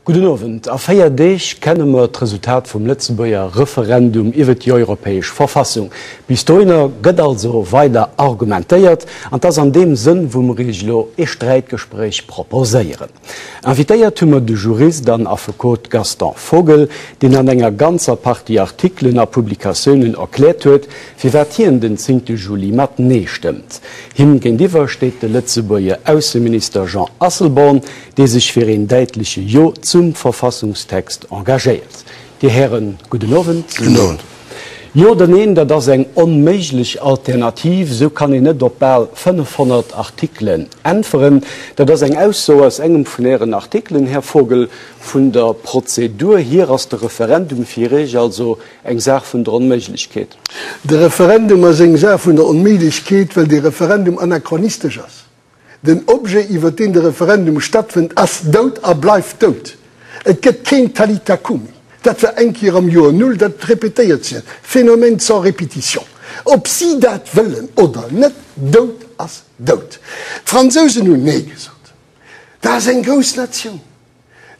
Gudden Owend. A 4 Deeg kenne mer d'Resultat vum Lëtzebuerger Referendum iwwer déi europäesch Verfassung. Bis dohinner gëtt also weider argumentéiert an 't ass an deem Sënn, wou mer Iech elo ee Sträitgespréich proposéieren. Invitéiert hu mer de Jurist an Affekot Gaston Vogel, deen an enger ganzer Partie Artikelen a Publikatiounen erkläert huet, firwat hien den zéngte Juli mat Nee stëmmt. Him géintiwwer steet de Lëtzebuerger Ausseminister Jean Asselborn, dee sech fir een däitleche Jo zum Verfassungstext engagéiert. Dir Hären, gudden Owend. Gudden Owend. Jo oder Neen, dat ass eng onméiglech Alternativ. Esou kann een net op bal 500 Artikelen äntweren. Dat ass eng Ausso aus engem vun Ären Artikelen, Här Vogel. Vun der Prozedur hier ass de Referendum fir Iech also eng Saach vun der Onméiglechkeet? De Referendum ass eng Saach vun der Onméiglechkeet, well de Referendum anachronistesch ass. Den Objet, iwwer deen de Referendum stattfënnt, ass dout a bleift dout. Et gëtt keen Talitha Kumi. Dat war eng Kéier am Joer Null, dat repetéiert sech net, Phénomène sans répétition. Ob si dat wëllen oder net, dout ass dout. D'Fransousen hunn Nee gesot. Dat ass eng grouss Natioun.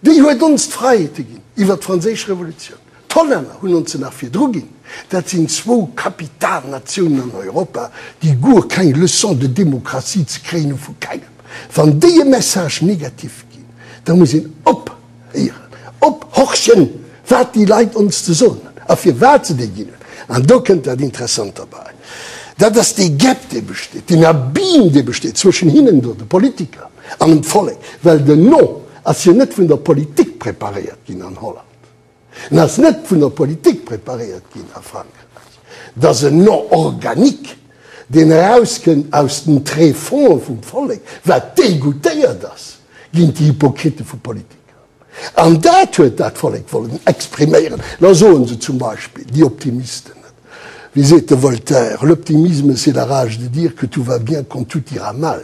Déi huet ons d'Fräiheete ginn iwwer d'Franséisch Revolutioun. D'Hollänner hunn ons se nach virdru ginn. Dat sinn zwou Kapitalnatiounen an Europa, déi guer keng Leçon de démocratie ze kréien hu vu kengem. Wann déi e Message négatif ginn, da muss een ophéieren, ophorchen, wat déi Leit ons ze soen hunn a firwat se déi ginn hunn. An do kënnt dat Interessant derbäi, dat ass dee Gap, dee besteet, deen Abîme, dee besteet zwëschen hinnen do, de Politiker, an dem Vollek, well den No ass jo net vun der Politik preparéiert ginn an Holland, en ass net vun der Politik preparéiert ginn a Frankräich, et ass en No organique, deen erauskënnt aus den Tréfonds vum Vollek, wat dégoûtéiert ass géint déi Hypocritte vu Politiker. An dat huet dat Vollek wollen expriméieren. Da soen se zum Beispill, déi Optimisten, wéi seet de Voltaire, L'optimisme, c'est la rage de dire que tout va bien quand tout ira mal.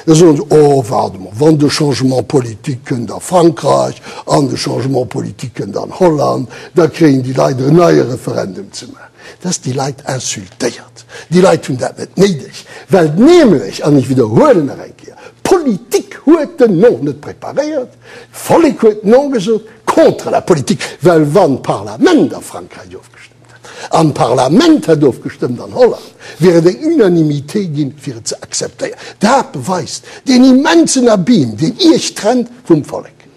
Da soen se, Oh, waart emol, wann de Changement politique kënnt a Frankräich an de Changement politique kënnt an Holland, da kréien déi Leit en neie Referendum ze maachen. Dass déi Leit insultéiert. Déi Leit hunn dat net néideg, well nämlech, an ech widderhuelen nach eng Kéier, d'Politik huet den Non net preparéiert, D'Vollek huet Non gesot contre la politique, well wann d'Parlament a Frankräich ofgestëmmt hätt an d'Parlament hätt ofgestëmmt an Holland, wier et eng Unanimité ginn, fir et ze akzeptéieren. Dat beweist deen immensen Abîme, deen Iech trennt vum Vollek.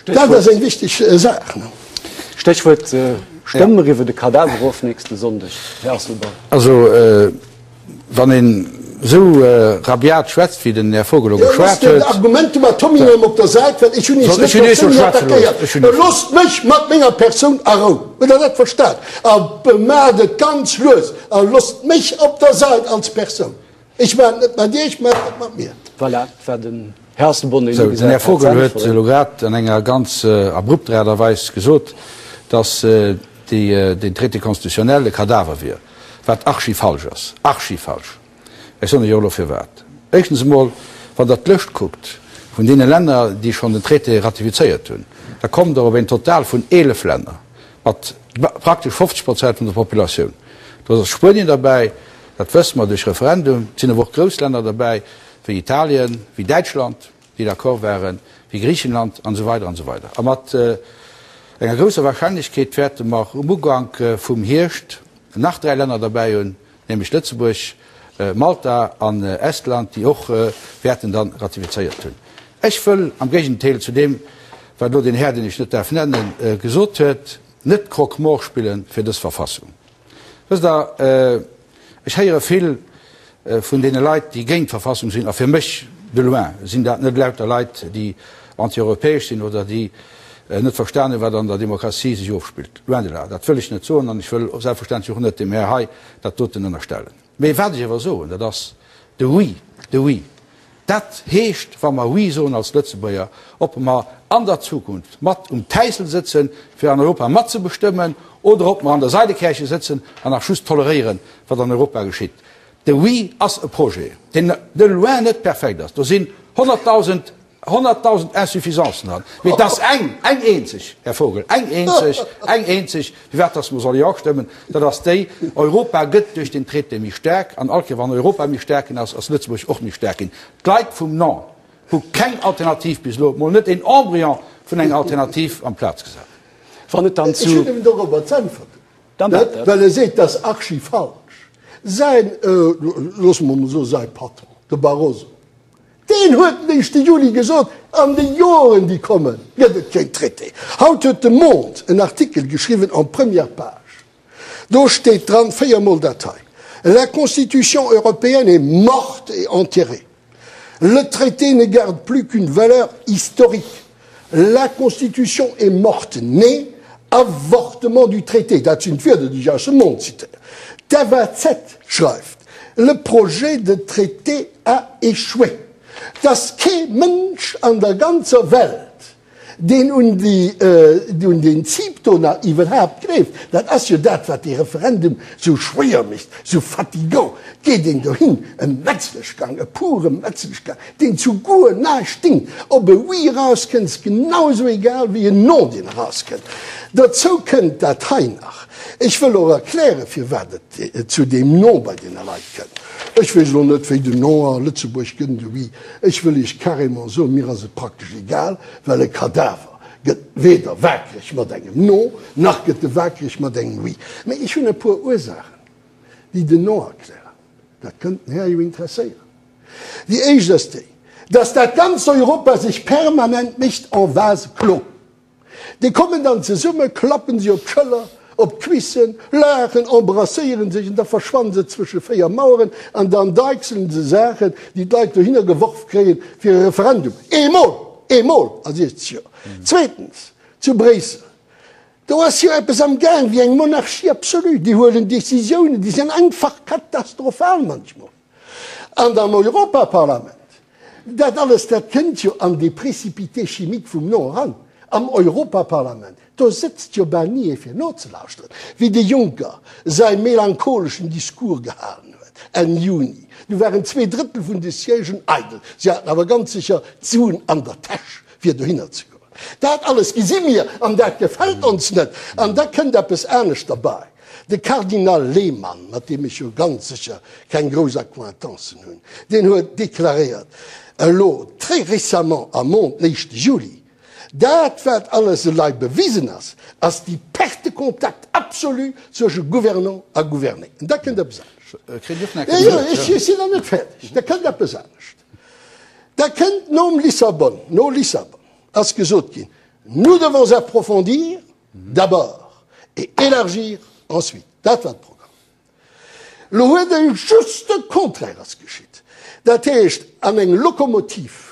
Dat ass eng wichteg Saach. Stéchwuert, Stëmme mer iwwer de Kadaver of nächste Sonndeg, Här Asselborn? Also, Wann een esou rabiat schwätzt, wéi den Här Vogel elo geschwat huet. Loosst den Argumentum ad hominem op der Säit, well ech hunn Iech net perséinlech attackéiert. Loosst mech mat menger Persoun a Rou. Hutt Der dat verstan? A maacht et ganz lues a loosst mech op der Säit als Persoun. Ech maachen et net mat Iech, maacht et mat mir. Voilà, dat war den Här Asselborn, deen Sou, den ugesat Här hat, Vogel ze huet äntweren. elo grad an enger ganz abrupter Aart a Weis gesot, dass déi, deen Traité constitutionnel e Kadaver wier. Wat archifalsch ass. Archifalsch! Ech soen Iech och elo firwat. Éischtens emol, wann Der d'Lëscht kuckt vun deene Länner, déi schonn den Traité ratifizéiert hunn, da kommt Der op een Total vun 11 Länner mat praktesch 50 Prozent vun der Populatioun. Do ass Spuenien derbäi, dat wësse mer duerch Referendum. Et sinn awer och grouss Länner derbäi, wéi Italien, wéi Däitschland, déi d'accord waren, wéi Griichenland an esou weider an esou weider. A mat enger grousser Wahrscheinlechkeet wäerte mer um Ugank vum Hierscht nach 3 Länner derbäi hunn, nämlech Lëtzebuerg, Malta an Estland, déi och wäerten dann ratifizéiert hunn. Ech wëll, am Géigendeel zu deem, wat elo deen Här, deen ech net däerf nennen, gesot huet, net Croque-mort spille fir dës Verfassung. Wësst Der, ech héiere vill vun deene Leit, déi géint d'Verfassung sinn, a fir mech, de loin, sinn dat net lauter Leit, déi antieuropäesch sinn oder déi net verstan hunn, wat an der Demokratie sech ofspillt. Loin de là, dat wëll ech net soen an ech wëll selbstverständlech och net deem Här hei dat doten ënnerstellen. Mee wat ech awer soen, dat ass de Oui, de Oui, Dat heescht, wa mer Oui soen als Lëtzebuerger, ob mer an der Zukunft mat um Täissel sëtzen, fir an Europa matzebestëmmen, oder ob mer an der Seidekärche sëtzen an nach just toleréieren, wat an Europa geschitt. De Oui ass e Projet, deen de loin net perfekt ass. Do sinn 100.000, 100.000 Insuffisancen dran. Mee et ass eng, eng eenzeg, Här Vogel, eng eenzeg, eng eenzeg, Firwat dass mer solle Jo stëmmen, dat ass déi, Europa gëtt duerch den Traité méi staark, an all Kéier wann Europa méi staark ginn ass, ass Lëtzebuerg och méi staark ginn. D'Leit vum Non hu keng Alternativ bis elo, mol net een Embryon. Vun enger Alternativ amplaz gesat. Wann et dann zu. Ech hunn em dorobber z'äntwerten, net well e seet, dat ass archifalsch. Säin, loosse mer emol soen, säi Patron, de Barroso, deen huet den éischte Juli gesot, an de Joren déi kommen, gëtt et keen Traité. Haut huet de Monde en Artikel geschriwwen en première page, do steet dran véiermol dat hei, La Constitution européenne est morte et enterrée. Le traité ne garde plus qu'une valeur historique. La Constitution est morte née, avortement du traité. Dat sinn d'Wierder, déi ech aus dem Monde zitéieren. D'FAZ schreift, Le projet de traité a échoué. Et ass kee Mënsch an der ganzer Welt, deen un déi, un deen Typ do nach iwwerhaapt gleeft, dat ass jo dat, wat dee Referendum sou schwéier mécht, sou fatigant, geet een dohin, e Metzleschgang, e pure Metzleschgang, deen zu guer näischt dingt, ob e Oui erauskënnt, ass genau esou egal wéi en Non, deen erauskënnt. Dozou kënnt dat hei nach, ech wëll och erklären, firwat et zu deem Non bei deene Leit kënnt. Ech weess elo net, wéi den Non a Lëtzebuerg gëtt, de Oui Ech wëll Iech carrément soen, mir ass et praktesch egal, well e Kadaver gëtt weder waakreg mat engem Non, nach gëtt e waakreg mat engem Oui. Mä ech hunn e puer Ursaachen, déi den Non erklären. Dat kënnt den Här jo interesséieren. Déi éischt ass déi, dass dat ganz Europa sech permanent mécht en vase clos. Déi kommen dann zesummen, klappen sech op d'Schëller, op d'Cuissen, laachen, embrasséieren sech an da verschwannen se zwësche 4 Maueren an dann deichselen se Saachen, déi d'Leit dohinner geworf kréien fir e Referendum. Eemol! Eemol a 60 Joer! Zweetens, zu Bréissel, do ass jo eppes am Gaang wéi eng Monarchie absolue. Déi huelen Décisiounen, déi sinn einfach katastrophal manchmol. An am Europaparlament, dat alles, dat kënnt jo an dee Précipité chimique vum Non eran, am Europaparlament, do sëtzt jo bal ni ee fir nozelauschteren, wéi de Juncker säi melancholeschen Discours gehalen huet Enn Juni. Du waren zweedrëttel vun de Siègen eidel. Si haten awer ganz sécher d'Suen an der Täsch, fir dohinner ze goen. Dat alles gesi mir an dat gefält ons net. An da kënnt eppes anescht derbäi. De Kardinal Lehmann, mat deem ech jo ganz sécher keng grouss Accointancen hunn, deen huet deklaréiert, elo très récemment am Monde, den éischte Juli, Dat wat alles elei bewisen ass, ass déi Perte de contact absolue zwësche Gouvernant a Gouverné. An da kënnt eppes anescht. Jo, ech sinn nach net fäerdeg. Da kënnt eppes anescht. Da kënnt nom Lissabon, no Lissabon ass gesot ginn, Nous devons approfondir, D'abord et élargir ensuite. Dat war de Programm. Elo huet e just de Contraire ass geschitt. Dat heescht, an eng Lokomotiv,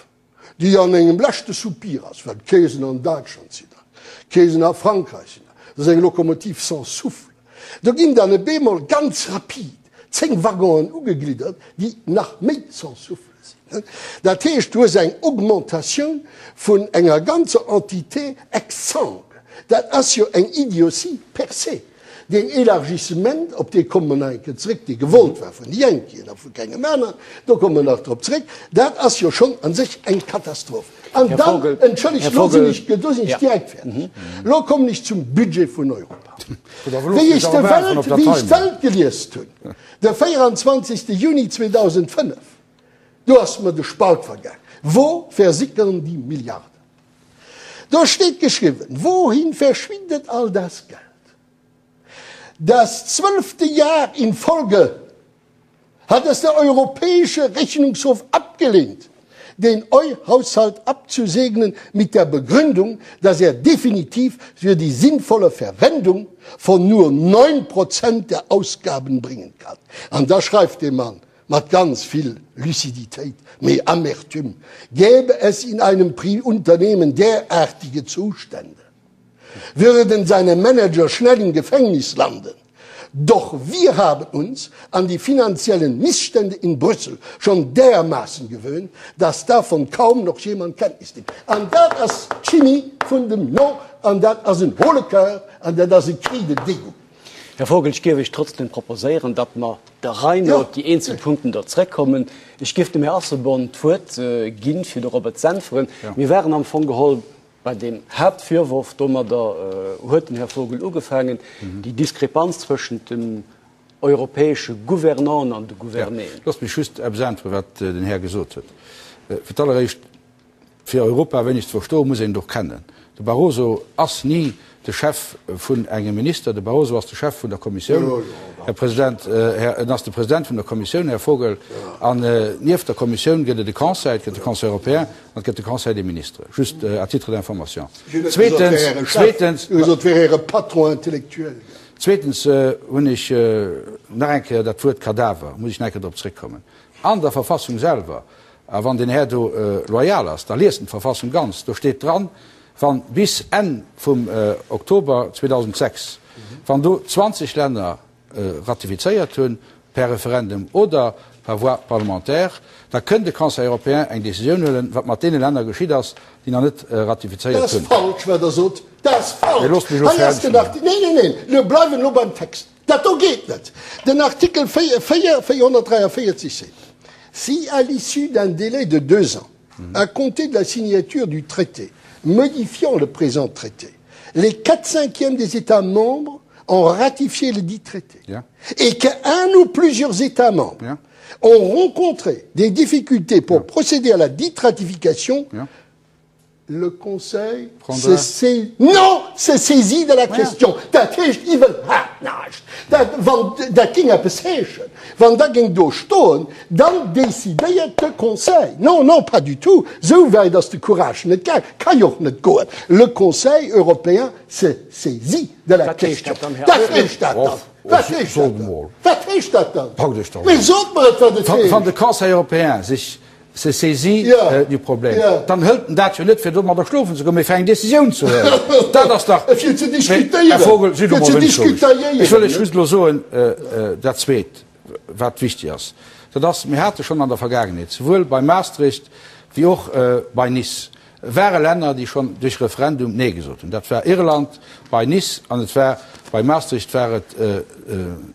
déi an engem leschte Soupir ass, well d'Keesen an Däitschland sinn der, d'Keesen a Frankräich sinn der, dat ass eng Lokomotiv sans souffle, do ginn dann e bemol ganz rapid 10 Waggonen ugegliddert, déi nach méi sans souffle sinn. Dat heescht, du hues eng Augmentatioun vun enger ganzer Entité exsangue. Dat ass jo eng Idiotie per se. Deen Élargissement, op dee komme mer nach eng Kéier zréck, dee gewollt war vun de Yankeen a vu kengem aneren, do komme mer nach drop zréck, dat ass jo schonn a sech eng Katastroph. An dann, entschëllegt, elo sinn ech, do sinn ech direkt fäerdeg, elo kommen ech zum Budget vun Europa. Wéi ech de Welt, wéi ech d'Welt geliest hunn, de 24. Juni 2005, do ass mer de Spaut vergaang, Wo versickern die Milliarden? Do steet geschriwwen, Wohin verschwindet all das Geld? Das zwölfte Jahr in Folge hat es der Europäische Rechnungshof abgelehnt, den Eu-Haushalt abzusegnen mit der Begründung, dass er definitiv für die sinnvolle Verwendung von nur 9 Prozent der Ausgaben bringen kann. An da schreift dee Mann mat ganz vill Luciditéit, mee Amertume, Gäbe es in einem Unternehmen derartige Zustände, würden seine Manager schnell im Gefängnis landen. Doch wir haben uns an die finanziellen Missstände in Brüssel schon dermaßen gewöhnt, dass davon kaum noch jemand Kenntnis nimmt. An dat ass d'Chimie vun dem No, an dat ass en Haut-le-cœur, an dat ass e Cri de dégoût. Här Vogel, ech géif Iech trotzdem proposéieren, datt mer der Rei no op déi eenzel Punkten do zrëckkommen. Ech géif dem Här Asselborn d'Wuert ginn, fir dorobber z'äntweren. Mir waren am Fong geholl Bei deem Haaptvirworf, domadder huet den Här Vogel ugefaangen, déi Diskrepanz zwëschent dem europäesche Gouvernanten an de Gouvernéen. Loosst mech just eppes äntweren, wat den Här gesot huet. Fir d'alleréischt, fir Europa e wéineg ze verstoen, muss een et och kennen. De Barroso ass ni de Chef vun engem Minister, de Barroso ass de Chef vun der Kommissioun, Här President, Här, en ass de President vun der Kommissioun, Här Vogel, an nieft der Kommissioun gëtt et e Conseil, et gëtt de Conseil européen an et gëtt de Conseil des ministres, just à titre d'information. Zweetens, zweetens, zweetens hunn ech nach eng Kéier dat Wuert Kadaver, muss ech nach eng Kéier drop zréckkommen, an der Verfassung selwer, A wann den Här do loyal ass, da liest en d'Verfassung ganz. Do steet dran, wann bis Enn vum Oktober 2006, wann do 20 Länner ratifizéiert hunn, per Referendum oder par voie parlementaire, da kënn de Conseil européen eng Décisioun huelen, wat mat deene Länner geschitt ass, déi nach net ratifizéiert hunn. Dat ass falsch, wat Der sot. Dat ass falsch. Mee loosst mech elo Hei ass fäerdeg den Artikel. Neen, neen, neen, mir bleiwen elo beim Text. Dat do geet net. Den Artikel 4, 443 seet, Si à l'issue d'un délai de deux ans à compter de la signature du traité modifiant le présent traité, les quatre cinquièmes des États membres ont ratifié le dit traité et qu'un ou plusieurs États membres ont rencontré des difficultés pour procéder à la dite ratification, Le Conseil se saisit, non, se saisit de la question. Dat heescht iwwerhaapt näischt. Dat, wann, dat géing eppes heeschen, wann da géing do stoen, dann decidéiert de Conseil. Non, non, pas du tout. Esou wäit ass de Courage net gaang, ka jo och net goen. Le Conseil européen se saisit de la question. Wat heescht dat dann, Här Wat heescht dat dann? Wat heescht dat dann? Mee sot mer et, wat et heescht! Wann de Conseil européen sech se saisit du problème, dann hëlt en dat jo net fir domadder schlofen ze goen, mee fir eng Décisioun ze huelen. Dat ass dach. Fir ze diskutéieren. Här Vogel, sidd emol wënschlech. Ech wëll lech just elo soen, dat Zweet, wat wichtig ass, dat ass, mir hate schonn an der Vergaangenheet, souwuel bei Maastricht wéi och bei Nice, ware Länner, déi schonn duerch Referendum Nee gesot hunn. Dat war Irland bei Nice an et war bei Maastricht war et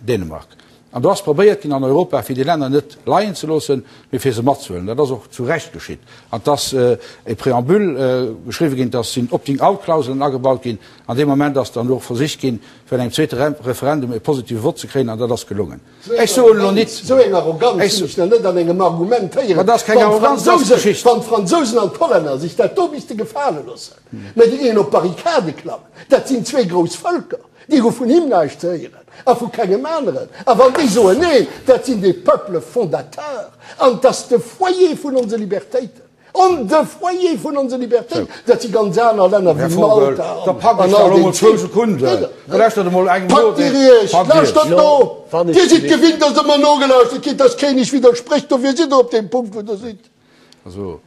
Dänemark. An do ass probéiert ginn an Europa, fir déi Länner net leien ze loossen, mee fir se matzehuelen. Dat ass och zu Recht geschitt. An et ass e Préambule geschriwwen ginn, et sinn Opting-out-Klauselen agebaut ginn. An deem Moment ass dann och versicht ginn, fir an engem zweete Referendum e positive Vott ze kréien, an dat ass gelongen. Ech soen elo nit. Esou eng Arroganz hunn ech nach net an engem Argument héieren. Ma dat ass keng Arroganz, dat ass d'Geschicht. Wann d'Fransousen an d'Hollänner sech dat do misste gefale loossen, mä déi géingen op d'Barrikade klammen. Dat sinn zwee grouss Vëlker. Déi hu vun him näischt ze héieren a vu kengem aneren. A wann déi soen Neen, dat sinn des peuples fondateurs an 't ass de Foyer vun onse Libertéiten, on de Foyer vun onse Libertéiten, dat si ganz aner Länner wéi Malta an all deen Zeeg. Packt Dir Iech, lauschtert no! Dir sidd gewinnt, datt ëmmer nogelauschtert gëtt, datt keen Iech widderspricht, dofir sidd Der op deem Punkt, wou Der sidd. Also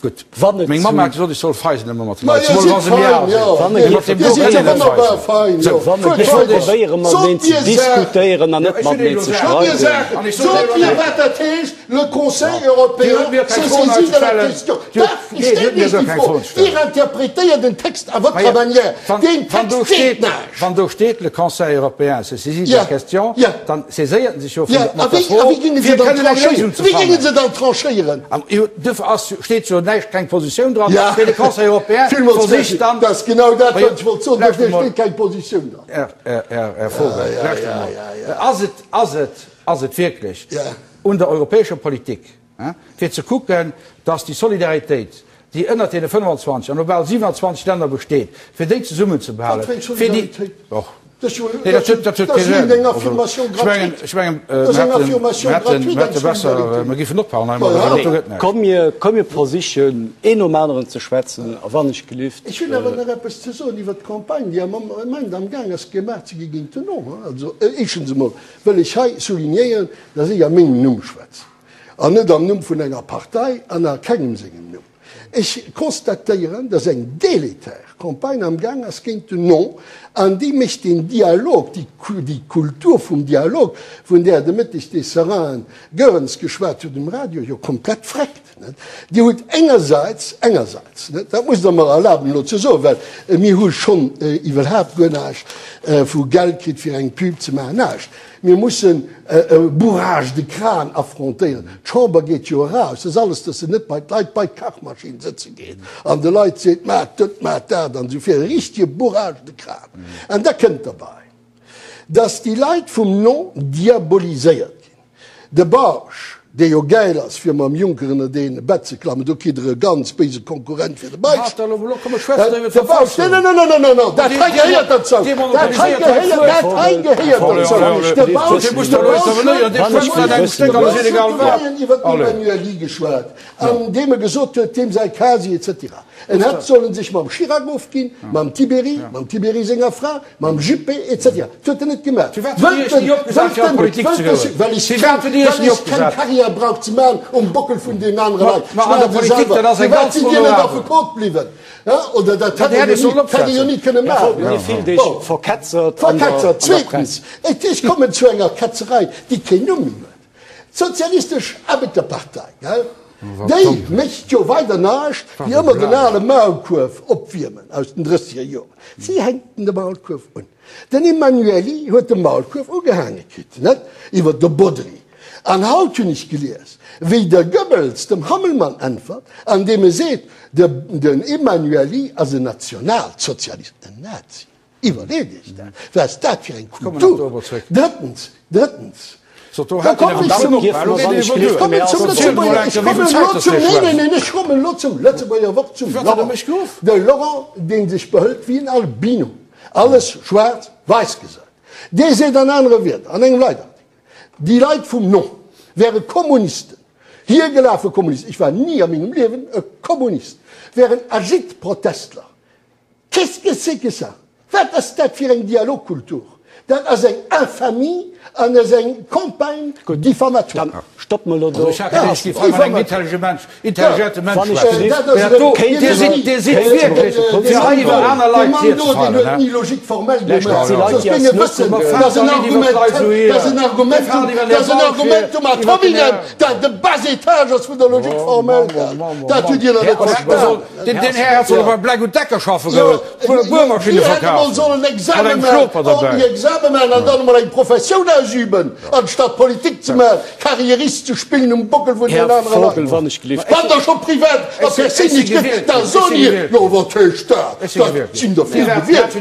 gutt, meng Mamm hat gesot, ech soll fei sinn ëmmer mat de Leit, zemol wa se méi al sinn. Mee mat deem do kann een net fei sinn. Sou, ech wollt iech. Probéiere mateneen ze diskutéieren an net mateneen ze streiden. Sot mir, wat dat heescht, le Conseil européen se saisit de la question. Daf, ech stellen Iech déi Fro. Dir interpretéiert en Text à votre manière. Deen Text seet näischt. Wann do steet, le Conseil européen se saisit de la question, dann saiséiert en sech jo vun mat der Fro, fir kënnen eng Léisung ze fannen. Wéi géinge se dann tranchéieren? Duerfir ass, steet jo näischt, keng Positioun dran, mee de Conseil européen versicht dann. Dat ass genau dat, wat ech wollt soen, dofir steet keng Positioun dran. Här Vogel, lauschtert emol. Ass et, ass et, ass et wierklech un der europäescher Politik, fir ze kucken, datt déi Solidaritéit, déi ënnert deene 25 an elo bal 27 Länner besteet, fir déi zesummenzebehalen, fir déi. Och. Nee, dat huet, dat huet kee Sënn. Also, ech mengen, ech mengen, mir hätten, mir hätte besser, mir géifen ophalen heimat, well dat do gëtt näischt. Komm mir, komm mir versichen, een nom aneren ze schwätzen, a wann ech gelift. Ech hunn awer nach eppes ze soen iwwert d'Campagne, déi am Moment amgaang ass gemaach ze gi géint den No. Also, éischtens emol wëll ech hei soulignéieren, datt ech a mengem Numm schwätzen. An net am Numm vun enger Partei an a kengem sengem Numm. Ech constatéieren, dass eng délétère Campagne am Gaang ass géint den Non, an déi mécht den Dialog, déi Kultur vum Dialog, vun där de Mëtteg dee Seraing Goerens geschwat huet um Radio, jo komplett vreckt. Dir hutt engersäits, engersäits, dat musst Der mer erlaben elo ze soen, well mir hu schonn iwwerhaapt guer näischt vu Geld kritt fir eng Pub ze maachen, näischt, Mir mussen e Bourrage de crâne affrontéieren. D'Chamber geet jo eraus, dat ass alles, dass se net bei d'Leit bei d'Kachmaschinn sëtze geet an de Leit seet, Maacht dët, maacht dat an esou vir. E richtige Bourrage de crâne. An da kënnt derbäi, dass déi Leit vum Non diaboliséiert ginn. De Bausch. Dee jo gäil ass fir mam Juncker ënnert een Bett ze klammen, do kritt der e ganz béise Konkurrent fir de Bausch. De Bausch, nee, nee, nee, nee, nee, nee, dat hei gehéiert derzou, dat hei gehéiert, dat hei gehéiert derzou. De Bausch, de Bausch huet moien iwwer den Emmanuelli geschwat, an deem e gesot huet, deem säi Casier et cetera. En hätt sollen sech mam Chirac ofginn, mam Tiberi, mam Tiberi senger Fra, mam Juppé et cetera. Dat huet en net gemaach. Firwat hutt Dir Iech ni opgesat fir an d'Politik ze goen? Well ech keng Carrière brauch ze maachen um Bockel vun deenen anere Leit. Ech maache se selwer. Firwat sidd Dir net Affekot bliwwen? Oder dat hätt Dir jo ni kënne maachen. Bon, verketzert. Verketzert. Zweetens, ech kommen zu enger Ketzerei, déi keen Numm méi huet. D'Sozialistesch Aarbechterpartei, gell, déi mécht jo weider näischt wéi ëmmer den ale Maulkuerf opwiermen aus den drësseger Joren. Si hänken de Maulkuerf un. Den Emmanuelli huet de Maulkuerf ugehaange kritt, net, iwwer de Bodry. An haut hunn ech gelies, wéi de Goebbels dem Hammelmann äntwert, andeem e seet, de, den Emmanuelli ass en Nationalsozialist, en Nazi. Iwwerleet Iech dat! Wat ass dat fir eng Kultur? Drëttens, drëttens, da kommen ech zum, ech kommen zum Lëtzebuerger, ech kommen elo zum, neen, neen, neen, ech kommen elo zum Lëtzebuerger Wort, zum Laurent. De Laurent, dee sech behëlt wéi en Albino, alles schwaarz, weiss gesäit, dee seet an anere Wierder, an engem Leitartikel, déi Leit vum Non wäre Kommunisten, hiergelafe Kommunisten, ech war ni a mengem Liewen e Kommunist, wären Agitprotestler, Qu'est-ce que c'est que ça? Wat ass dat fir eng Dialogkultur? Dat ass eng Infamie an ass eng Campagne diffamatoire. Dann stoppe mer elo do. Ech hat geduecht, ech géif hei mat engem intelligente Mensch schwätzen. Mä dat do, Dir sidd, Dir sidd wierklech fir hei iwwer aner Leit hierzefalen, Dee Mann do, deen huet ni Logique formelle gemaach. Soss géing e wëssen, dass en Argument, dass en Argumentum, dass en Argumentum ad hominem dat de bas étage ass vun der Logique formelle. Dat hutt Dir nach net verstanen. Den Här hätt solle bei Black und Decker schaffe goen, Buermaschinne verkafen. Mat engem Schloper derbäi. Examen maachen an dann emol eng Professioun ausüben, anstatt Politik ze maachen, Karrierist ze spillen um Bockel vun den anere Leit. Wann der scho privat a perséinlech gëtt, da sot Dir, jo wat heescht dat, dat sinn der vill gewielt.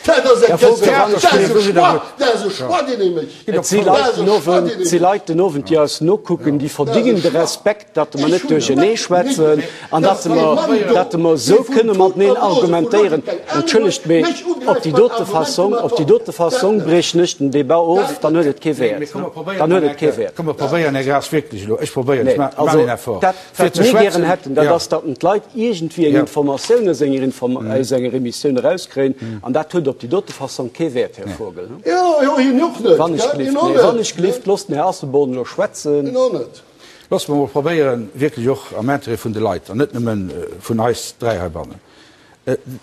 Dat ass eng Question, dat ass e Choix, dat ass e Choix deen ee mécht. Et si Leit den Owend, et si Leit den Owend, déi eis nokucken, déi verdingen de Respekt, datt mer net duerchernee schwätzen an datt mer, datt mer esou kënne mateneen argumentéieren. Entschëllegt, mee op déi dote Fassong, op déi dote Fassong briechen ech den Débat of, dann huet et kee Wäert. Dann huet et kee Wäert. Komm mer probéieren, Här Graas, wierklech elo, ech probéieren, ech maachen een Effort, fir ze schwätzen. Wat mir gären hätten, dat ass, datt d'Leit iergendwéi eng Informatioun aus enger aus enger Emissioun erauskréien, an dat huet op déi dote Fassong kee Wäert, Här Vogel. Jo, jo, hien och net, Wann ech gell? Hien och net. Wann ech gelift, loosst den Här Asselborn elo schwätzen. Hien och net. Loosst mer emol probéieren, wierklech och am Intérêt vun de Leit an net nëmme vun eis dräi heibannen,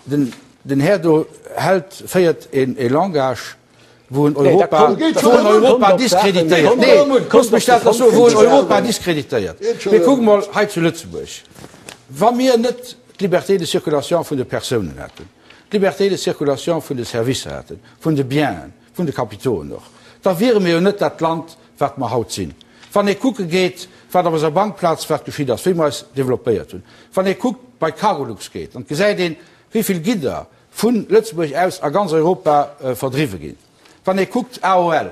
den, den Här do hält, féiert een e Langage, wou en Europa, wou en Europa diskreditéiert. Nee, loosst mech dat nach soen, wou en Europa diskreditéiert. Mee kuckt mol hei zu Lëtzebuerg, wa mir net d'Liberté de circulation vun de Persounen hätten, d'Liberté de circulation vun de Servicer hätten, vun de Bienen, vun de Kapitoen och, da wiere mir jo net dat Land, wat mer haut sinn. Wann ee kucke geet, wat op eiser Bankplaz wat geschitt ass, wéi mer eis développéiert hunn, wann ee kuckt, bei Cargolux geet an et gesäit een, wéi vill Gidder vu Lëtzebuerg aus a ganz Europa verdriwwe ginn, wann ee kuckt AOL,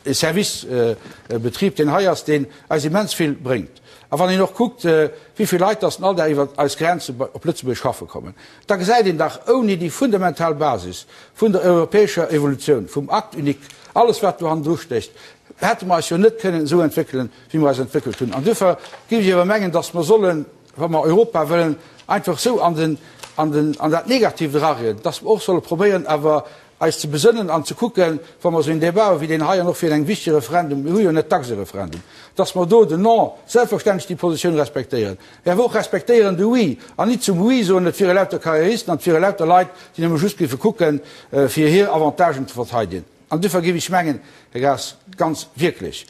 e Servicebetrib, deen hei ass, deen eis immens vill bréngt, a wann een och kuckt, wéi vill Leit dass den all Dag iwwer eis Grenze op Lëtzebuerg schaffe kommen, da gesäit een dach, ouni déi fundamental Basis vun der europäescher Evolutioun, vum Acte unique, alles wat do hannendru stécht, hätte mer eis jo net kënnen esou entwéckelen, wéi mer eis entwéckelt hunn. An duerfir géif ech awer mengen, dass mer sollen, wa mer Europa wëllen einfach esou an den, an den, an dat Negatiivt erarieden, dass mer och solle probéieren awer eis ze besënnen an ze kucken, wa mer esou een Débat hu wéi deen hei an och fir en wichtige Referendum, mir hu jo net dacks e Referendum, dass mer do den Non selbstverständlech déi Positioun respektéieren, mä awer och respektéieren de Oui an nit zum Oui soen, et wiere lauter Karrieristen an et wiere lauter Leit, déi nëmme just géife kucken, fir hir Avantagen ze verteidegen. An duerfir géif ech mengen, Här Graas, ganz wierklech,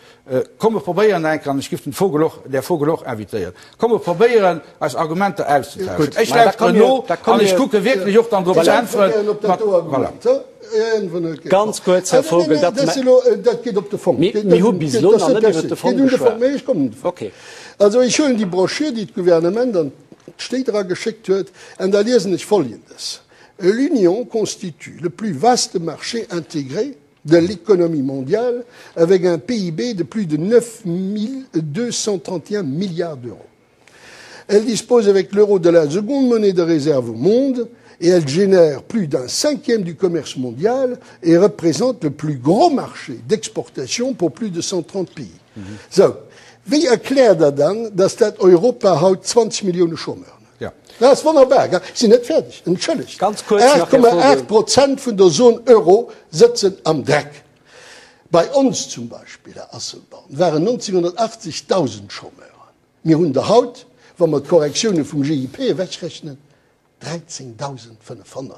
komm mer probéieren eng Kéier, an ech géif den Vogel och, den Här Vogel och invitéieren, komm mer probéieren eis Argumenter auszetauschen. Ech lauschteren no an ech kucke wierklech och dann drop ze äntweren. Mat, voilà. Ganz kuerz, Här Vogel, dat Dat geet op de Fong. Mir hu bis elo nach net iwwert de Fong geschwat. Okay. Also ech huelen déi Broschür, déi d'Gouvernement an d'Stéit erageschéckt huet, an da liesen ech Folgendes, L'Union constitue le plus vaste marché intégré. de l'économie mondiale avec un PIB de plus de 9 231 milliards d'euros. Elle dispose avec l'euro de la seconde monnaie de réserve au monde et elle génère plus d'un cinquième du commerce mondial et représente le plus gros marché d'exportation pour plus de 130 pays. Mm -hmm. Sou, wéi erkläert Der dann, dass dat Europa haut 20 Millioune Chômeuren huet? Ja. Dat ass wonnerbar, gell? Ech sinn net fäerdeg, entschëllegt. Ganz kuerz nach, Här Vogel. 8,8 Prozent vun der Zone Euro sëtzen am Dreck. Bei ons zum Beispill, Här Asselborn, waren 1980 1.000 Chômeuren. Mir hunn der haut, wa mer d'Korrektioune vum GIP ewechrechnen, 13.500,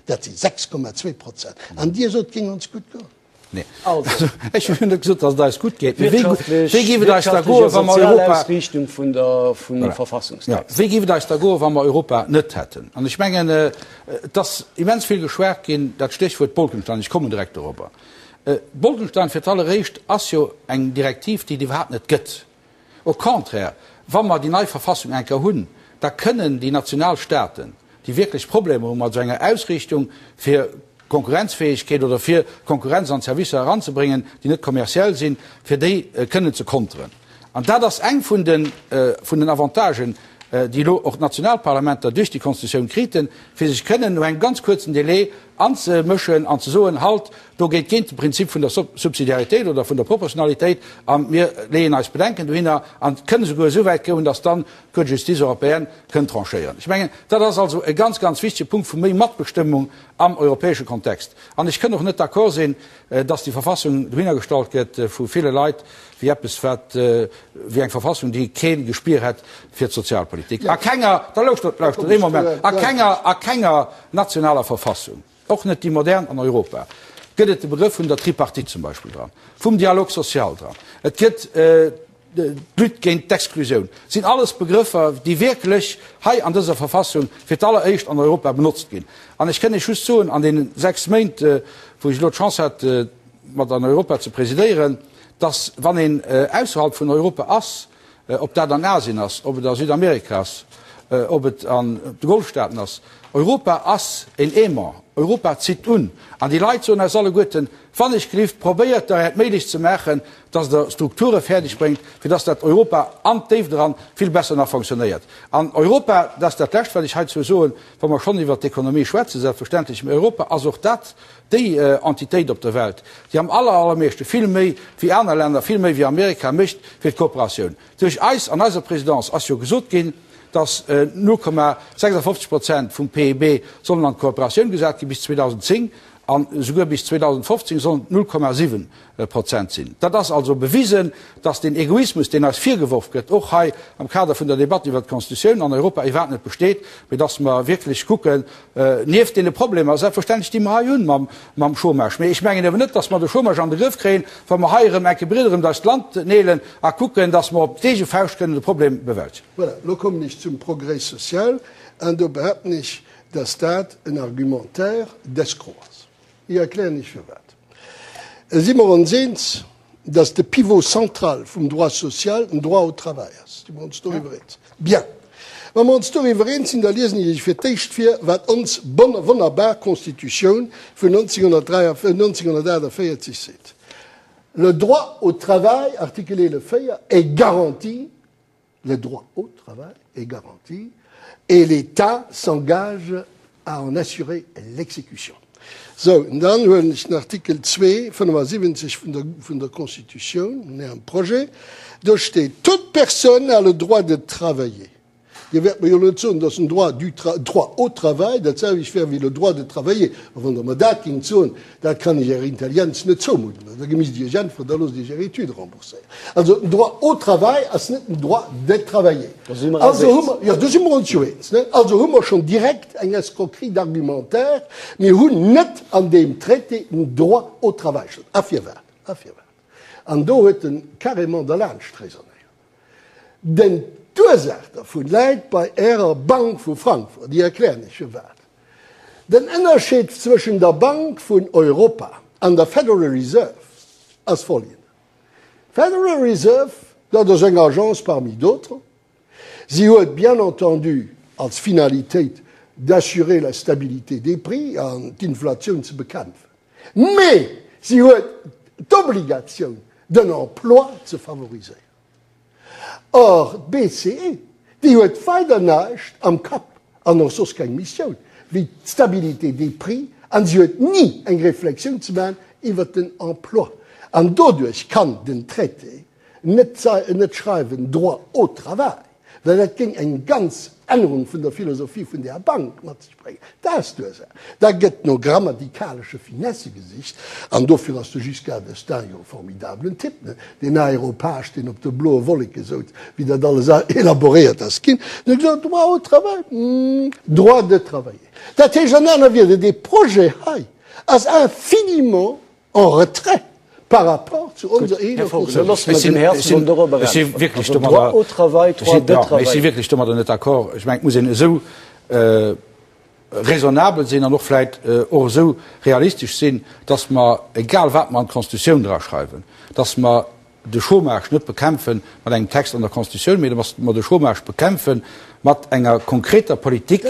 dat si 6,2 Prozent. An Dir sot, et géing ons gutt goen. Nee. Also, ech hunn net gesot, datt et eis gutt geet. Mee wéi, wéi géif et eis da goen, wa mer Europa. Ausriichtung vun der, vum voilà. Verfassungstext. Ja. Wéi géif et eis da goen, wa mer Europa net hätten? An ech mengen, et ass immens vill geschwat ginn, dat Stéchwuert Bolkestein, ech kommen direkt dorobber. Bolkestein fir d'alleréischt ass jo eng Direktiv, déi et iwwerhaapt net gëtt. Au contraire, wa mer déi nei Verfassung eng Kéier hunn, da kënnen déi national Staaten, déi wierklech Problemer hu mat esou enger Ausriichtung, fir Konkurrenzfähigkeet oder fir Konkurrenz an d'Servicer eranzebréngen, déi net kommerziell sinn, fir déi kënnen ze konteren. An dat ass eng vun den, vun den Avantagen, déi elo och d'Nationalparlamenter duerch déi Constitutioun kriten, fir sech kënnen no engem ganz kuerzen Délai anzemëschen an ze soen, Halt, do geet géint de Prinzip vun der Subsidiaritéit oder vun der Proportionalitéit a mir leeën eis Bedenken dohinner an kënnen esouguer esou wäit goen, dass dann d'Cour de justice européenne kënnt tranchéieren. Ech mengen, dat ass also e ganz, ganz wichtege Punkt vu méi Matbestëmmung am europäesche Kontext. An ech kënn och net d'accord sinn, dass déi Verfassung dohinnergestallt gëtt vu ville Leit wéi eppes, wat, wéi eng Verfassung, déi kee Gespier hätt fir d'Sozialpolitik. A kenger, da lauschtert, lauschtert ee Moment, a kenger, a kenger nationaler Verfassung, och net déi modern an Europa, gëtt et de Begrëff vun der Tripartite zum Beispill dran, vum Dialogue social dran, et gëtt d'Lutte géint d'Exklusioun. Et sinn alles Begrëffer, déi wierklech hei an dëser Verfassung fir d'alleréischt an Europa benotzt ginn. An ech kënn Iech just soen, an deene 6 Méint, wou ech elo d'Chance hat, mat an Europa ze presidéieren, dass, wann een ausserhalb vun Europa ass, ob dat an Asien ass, ob et a Südamerika ass, ob et an de Golfstaaten ass, Europa ass een Aimant, Europa zitt un. An déi Leit soen eis alleguerten, Wann ech gelift, probéiert der Äert Méiglechst ze maachen, dass Der Strukture fäerdeg bréngt, fir dass dat Europa an d'Déift eran vill besser nach fonctionnéiert. An Europa, dat ass dat Lescht, wat ech heizou soen, wa mer schonn iwwert d'Ekonomie schwätzen, selbstverständlech, mä Europa ass och dat, déi Entitéit op der Welt, déi am aller, allermeeschte, vill méi wéi aner Länner, vill méi wéi Amerika mécht fir d'Kooperatioun. Duerch eis, an eiser Présidence ass jo gesot ginn, dass 0,56 Prozent vum PIB sollen an d'Kooperatioun gesat gi bis 2010, an esouguer bis 2015 sollen et 0,7 Prozent sinn. Dat ass also bewisen, dass deen Egoismus, deen eis virgeworf gëtt, och hei am Kader vun der Debatt iwwert d'Constitutioun an Europa, iwwerhaapt net besteet, mee dass mer wierklech kucken, nieft deene Problemer selbstverständlech, déi mer hei hunn mam Chômage, mee ech mengen eeben net, dass mer de Chômage an de Grëff kréien, wa mer hei erëm enke Brill erëm eist Land neelen a kucken, dass mer op d'eege Fauscht kënnen de Problem bewältegen. Voilà, elo kommen ech zum Progrès social an do behaapten ech, dass dat en Argumentaire d'escroc ass. Ech erklären Iech firwat. Si mer ons eens, dass de Pivot central vum Droit social den Droit au travail ass? Si mer ons doriwwer eens? Bien. Wa mer ons doriwwer eens sinn, da liesen ech Iech fir d'éischt vir, wat ons wonnerbar Constitutioun vun 1948 seet, Le droit au travail, Artikel 11, 4, est garanti Le droit au travail est garanti et l'État s'engage à en assurer l'exécution. Sou, dann huelen ech den Artikel 2, 75 vun der, vun der Constitutioun, en am Projet, do steet, Toute personne a le droit de travailler. Dir wäert mer jo net soen, dass den Droit du droit au travail dat selwecht wär wéi le droit de travailler. A wann Der mer dat géingt soen, dat kann ech Ärer Intelligenz net zoumudden. Da misst Dir Iech äntweren, da loosst Iech Är Etüde rembourséieren. Also den Droit au travail ass net den Droit de travailler. Do si mer eis Also hu mer, jo, do si mer ons jo eens, ne? Also hu mer schonn direkt eng Escroquerie d'argumentaire. Mir hunn net an deem Traité den Droit au travail stoen. A firwat? A firwat? An do huet en carrément derlaanscht raisonnéiert. Den d'Ursaach dervun läit bei Ärer Bank vu Frankfurt. Déi erklären ech firwat. Den Ënnerscheed zwëschen der Bank vun Europa an der Federal Reserve ass folgenden, D'Federal Reserve, dat ass eng Agence parmi d'autres, si huet bien entendu als Finalitéit d'assurer la stabilité des prix an d'Inflatioun ze bekämpfen, mee. Si huet d'Obligatioun, den Emploi ze favoriséieren. Or, d'BCE, déi huet weider näischt am Kapp an och soss keng Missioun wéi d'Stabilité des prix an si huet ni eng Reflexioun ze maachen iwwert den Emploi. An doduerch kann den Traité net net schreiwen Droit au travail, well dat géing eng ganz Ännerung vun der Philosophie vun där Bank mat sech bréngen. Dat ass d'Ursaach. Da gëtt no grammatikalesche Finesse gesicht, an dofir ass de Giscard d'Estaing jo e formidabelen Typ, ne, deen Aéropage, deen op de bloe Wolleke souz, wéi dat alles elaboréiert ass ginn. Deen huet gesot, Droit au travail, hm, droit de travailler. Dat heescht an aner Wierder, dee Projet hei ass infiniment en retrait par rapport zu onser eegener Constitutioun. Ech si wierklech domadder net d'accord. Ech mengen, et muss een esou raisonnabel sinn an och vläicht och esou realistesch sinn, dass mer, egal wat mer an d'Constitutioun draschreiwen, dass mer de Chômage net bekämpfe mat engem Text an der Constitutioun, mee dass mer de Chômage bekämpfe mat enger konkreter Politik,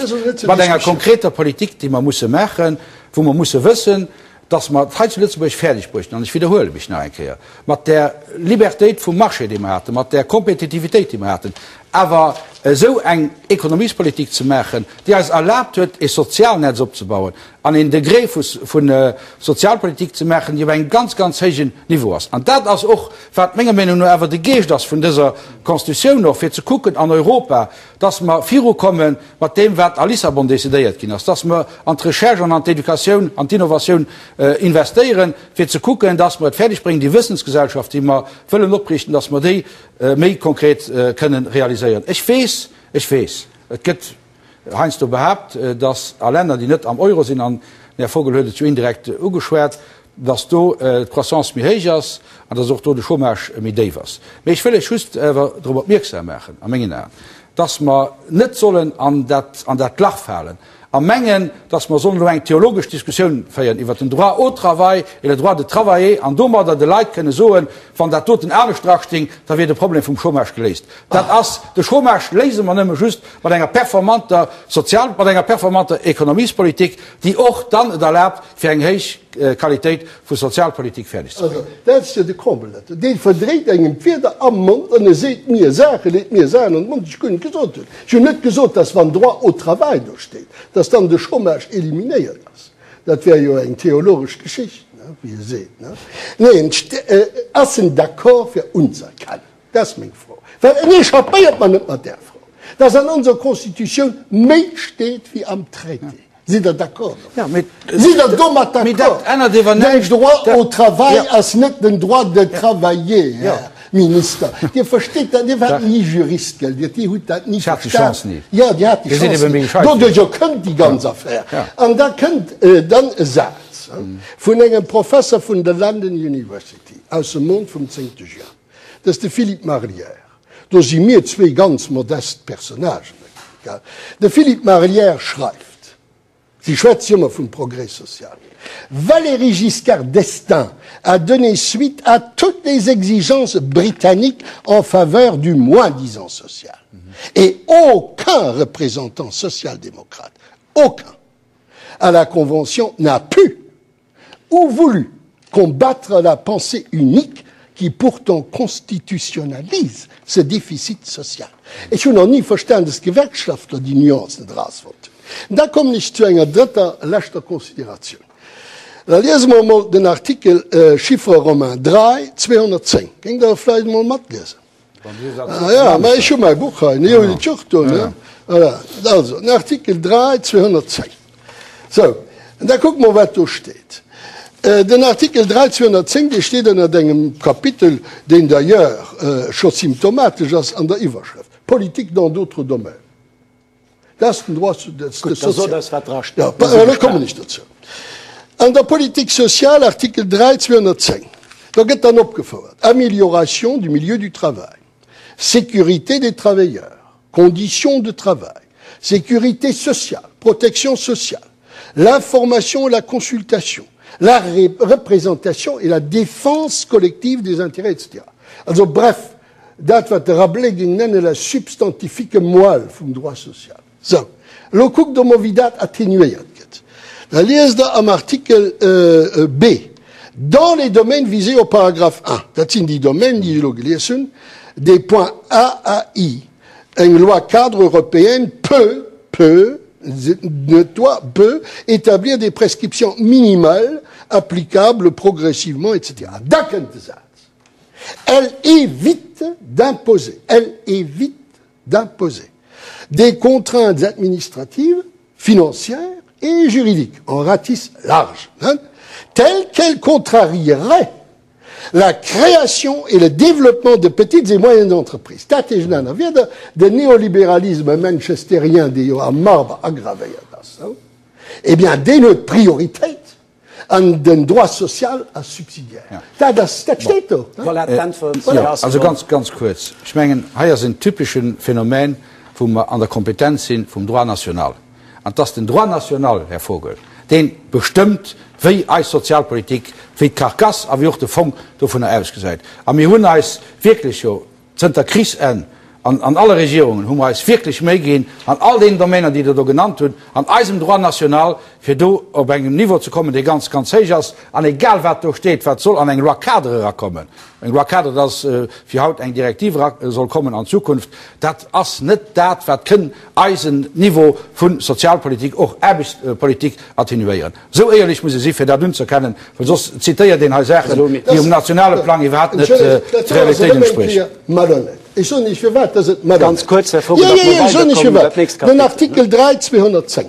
mat enger konkreter Politik, déi mer musse maachen, wou mer musse wëssen, dass mer et hei zu Lëtzebuerg fäerdeg bruechten, an ech widderhuele mech nach eng Kéier, mat där Libertéit vum Marché, déi mer haten, mat där Kompetitivitéit, déi mer haten, awer esou eng Ekonomiespolitik ze maachen, déi eis erlaabt huet, e Sozialnetz opzebauen an een Degré vu Sozialpolitik ze maachen, déi op engem ganz, ganz héijen Niveau ass. An dat ass och, wat menger Meenung no awer de Geescht ass vun dëser Constitutioun och, fir ze kucken an Europa, dass mer virukomme mat deem, wat a Lissabon decidéiert ginn ass, dass mer an d'Recherche an an d'Educatioun, an d'Innovatioun investéieren, fir ze kucken, dass mer et fäerdeg bréngen, déi Wëssensgesellschaft, déi mer wëllen opriichten, dass mer déi méi konkret kënnen realiséieren. Ech weess, ech weess, et gëtt heiansdo behaapt, dass a Länner, déi net am Euro sinn, an den Här Vogel huet et jo indirekt ugeschwat, dass do d'Croissance méi héich ass an dass och do de Chômage méi déif ass. Mee ech wëll lech just awer drop opmierksam maachen, a mengen Aen, dass mer net sollen an dat, an dat Lach falen a mengen, dass mer sollen elo eng theologesch Diskussioun féieren iwwert den Droit au travail et le droit de travailler an domadder de Leit kënne soen, wann dat doten anescht drasting, da wier de Problem vum Chômage geléist. Dat ass, de Chômage léise mer nëmme just mat enger performanter Sozial-, mat enger performanter Ekonomiespolitik, déi och dann et erlaabt, fir eng héich Qualitéit vu Sozialpolitik fäerdeg ze bréngen. Also, dat ass jo de Comble, dat. Dee verdréit engem d'Wierder am Mond an e seet mir Saachen, leet mir Saachen an de Mond, déi ech guer net gesot hunn. Ech hunn net gesot, dass wann Droit au travail do steet, dass dann de Chômage eliminéiert ass. Dat wär jo eng theologesch Geschicht, wéi e seet. Neen, ass en d'accord fir unzëerkennen? Dat ass meng Fro. Well en echappéiert mer net mat där Fro, dass an onser Constitutioun méi steet wéi am Traité. Sidd Der d'accord domat? Sidd Der domat d'accord? Den Droit au travail ass net den Droit de travailler, Här Minister. Dir versteet dat, Dir waart ni Jurist, gell? Dir hutt dat ni verstan. Jo, Dir hat déi Chance ni. Doduerjer kënnt déi ganz Affär. An da kënnt dann e Saz vun engem Professer vun der London University aus dem Mond vum zéngte Juin. Dat ass de Philippe Marlière. Do si mir zwee ganz modest Personnagen dagéint. De Philippe Marlière schreift, si schwätzt jo ëmmer vum Progrès social, Valéry Giscard d'Estaing a donné suite à toutes les exigences britanniques en faveur du moins-disant social. Et aucun représentant social-démocrate, aucun, à la Convention n'a pu ou voulu combattre la pensée unique qui pourtant constitutionnalise ce déficit social. Ech hunn nach ni verstan, dass d'Gewerkschaftler déi Nuance net erausfonnt hunn. Da kommen ech zu enger drëtter, leschter Consideratioun. Da liese mer emol den Artikel Chiffre romain 3, 210. Géingt Der e vläicht emol matliesen? Ah ja, mä ech hu mäi Buch hei, ne, jo, et joch do, ne? Voilà. Also, den Artikel 3, 210. Sou, an da kucke mer, wat do steet. Den Artikel 3, 210, dee steet ënnert engem Kapitel, deen d'ailleurs scho symptomatesch ass an der Iwwerschrëft, Politique dans d'autres domaines. Dat ass den Droit social. Ja, elo kommen ech dozou. An der Politique sociale, Artikel 3, 210, do gëtt dann opgefouert, Amélioration du milieu du travail, sécurité des travailleurs, conditions de travail, sécurité sociale, protection sociale, l'information et la consultation, la représentation et la défense collective des intérêts, etc. Also bref, Dat, wat de Rabelais géing nenne la substantifique moelle vum Droit social. Sou, elo kuckt emol, wéi dat atténuéiert gëtt. Da liest Der am Artikel B. Dans les domaines visés au paragraphe 1, dat sinn déi Domaines, déi ech elo gelies hunn, des points a à i, eng loi-cadre européenne peut, peut, net doit, peut établir des prescriptions minimales applicables progressivement, etc. Da kënnt de Saz, Elle évite d'imposer, elle évite d'imposer des contraintes administratives, financières et juridiques, en ratisse large, telles qu'elles contrarieraient la création et le développement de petites et moyennes entreprises. Dat heescht an aner Wierder, den Neoliberalisme manchesterien, dee jo am Marber agravéiert ass, eh bien deen huet Prioritéit an den Droit social ass subsidiaire. Dat ass, dat steet do. Voilà, d'Äntwert ass Also ganz, ganz kuerz, ech mengen, hei ass en typesche Phänomen, wou mer an der Kompetenz si vum Droit national. An et ass den Droit national, Här Vogel, dee bestëmmt, wéi eis Sozialpolitik, wéi d'Carcasse a wéi och de Fong dovunner ausgesäit. A mir hunn eis wierklech jo zënter Krichsenn an an alle Regierungen hu mer eis wierklech Méi ginn an all deenen Domainer, déi Der do genannt hutt, an eisem Droit national, fir do op engem Niveau ze kommen, dee ganz, ganz héich ass. An egal wat do steet, wat soll an eng Loi-cadre erakommen, eng Loi-cadre, dat ass fir haut eng Direktiv era soll kommen an Zukunft, dat ass net dat, wat kënn eisen Niveau vu Sozialpolitik, och Aarbechtspolitik atténuéieren. Esou éierlech muss ee si fir dat unzëerkennen, well soss zitéiert een hei Saachen, déi um nationale Plang iwwerhaapt net der Realitéit entspriechen. Ech soen Iech firwat dass et malhonnête. Jo, jo, jo, ech soen Iech firwat. Den Artikel 3, 210,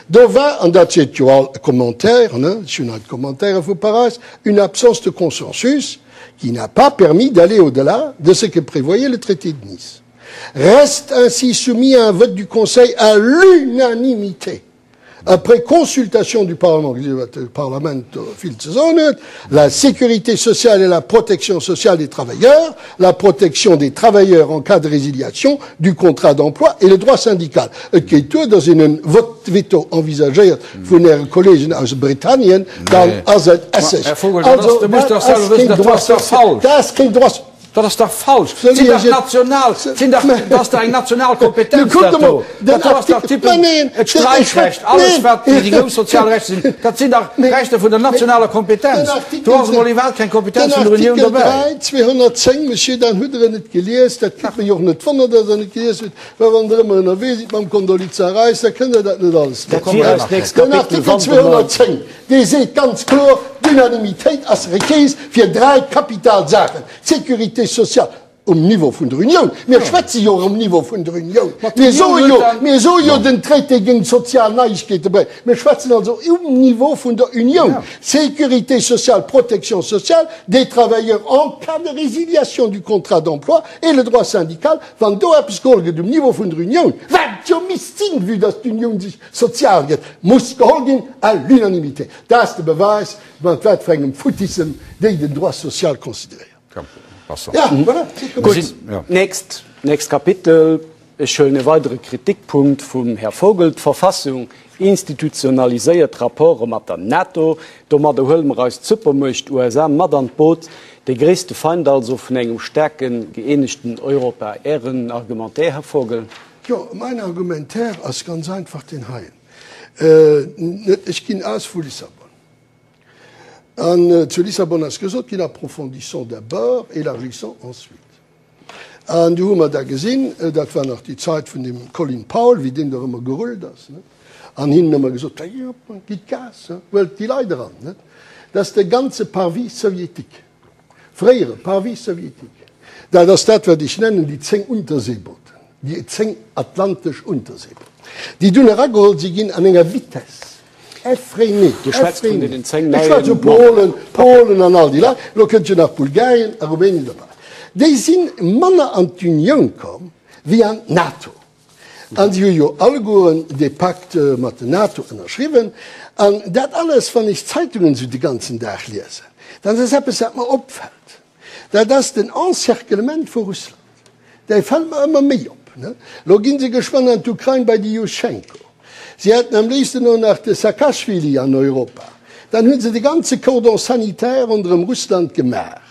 do war, an dat seet jo all Commentaire, ne, ech hunn hei d'Commentairen vu Paräis, une absence de consensus qui n'a pas permis d'aller au-delà de ce que prévoyait le traité de Nice, reste ainsi soumis à un vote du Conseil à l'unanimité. Après consultation du Parlement, Parlament vill ze soen huet, la sécurité sociale et la protection sociale des travailleurs, la protection des travailleurs en cas de résiliation du contrat d'emploi et le droit syndical. Et geet duer, dass een e Vote veto envisagéiert vun Äre Kollegen aus Britannien, dann ass et Esseg. Also, dat ass keen Droit social. Dat ass keen Droit. Dat ass dach falsch! Et sinn dach national, sinn dach, dat ass dach eng national Kompetenz, dat do. Dat do ass dach typesch, et Streikrecht, alles wat déi grouss sozial Rechter sinn, dat sinn dach Rechter vun der nationaler Kompetenz. Do ass emol iwwerhaapt keng Kompetenz vun der Unioun dobäi. Den Artikel 3, 210, Monsieur, dann hutt Der en net gelies, dat kritt mech och net wonnert, datt Der en net gelies hutt, well wann Der ëmmer ënnerwee sidd mam Condoleezza Rice, da kënnt Der dat net alles mat. Den Artikel 210. Dee seet ganz kloer, D'Unanimitéit ass requise fir dräi kapital Saachen, d'Sécurité sociale um Niveau vun der Unioun, mir schwätze jo um Niveau vun der Unioun, mir soe jo, mir soe jo, den Traité géing sozial Neiegkeete bréngen, mir schwätzen also um Niveau vun der Unioun, Sécurité sociale, protection sociale des travailleurs en cas de résiliation du contrat d'emploi et le droit syndical, wann do eppes geholl gëtt um Niveau vun der Unioun, wat jo misst sinn, vue dass d'Unioun sech Sozial gëtt, muss geholl ginn à l'unanimité. Dat ass de Beweis, mat wat fir engem Futtissem déi den Droit social consideréieren. Ja, voilà. Gutt, nächst, nächst Kapitel. Ech huelen e weidere Kritikpunkt vum Här Vogel, D'Verfassung institutionaliséiert d'Rapporte mat der NATO. Domadder huele mer eis d'Supermuecht USA mat an d'Boot, de gréisste Feind also vun engem staarken, gëeenegten Europa. Ären Argumentaire, Här Vogel? Jo, mäin Argumentaire ass ganz einfach deen heien, Ech ginn aus vu Lissabon. An zu Lissabon ass gesot ginn, approfondissons d'abord, élargissons ensuite. An du hu mer da gesinn, dat war nach déi Zait vun dem Colin Powell, wéi deen do ëmmer gerullt ass, an hinnen ëmmer gesot, Gitt Gas, huelt déi Leit eran, dass de ganze Parvis soviétique, Fréiere Parvis soviétique, dat ass dat, wat ech nennen déi 10 Unterseebooten, déi 10 atlantesch Unterseebooten, déi dunn erageholl si ginn an enger Vitesse effrénée, Dir schwätzt vun deenen 10 neien. Ech schwätze vu Polen, Polen an all déi Leit, elo kënnt jo nach Bulgarien a Rumänien derbäi. Déi si manner an d'Unioun komm wéi an d'NATO. An si hu jo allegueren dee Pakt mat der NATO ënnerschriwwen. An dat alles, wann ech d'Zeitungen esou de ganzen Dag liesen, dann ass eppes, wat mer opfält, dat ass den Encerclement vu Russland. Dee fält mer ëmmer méi op. Elo gi se geschwënn an d'Ukrain bei de Juschenko. Si hätten am léifsten och nach de Saakaschwili an Europa. Dann hu se de ganze Cordon sanitaire ronderëm Russland gemaach.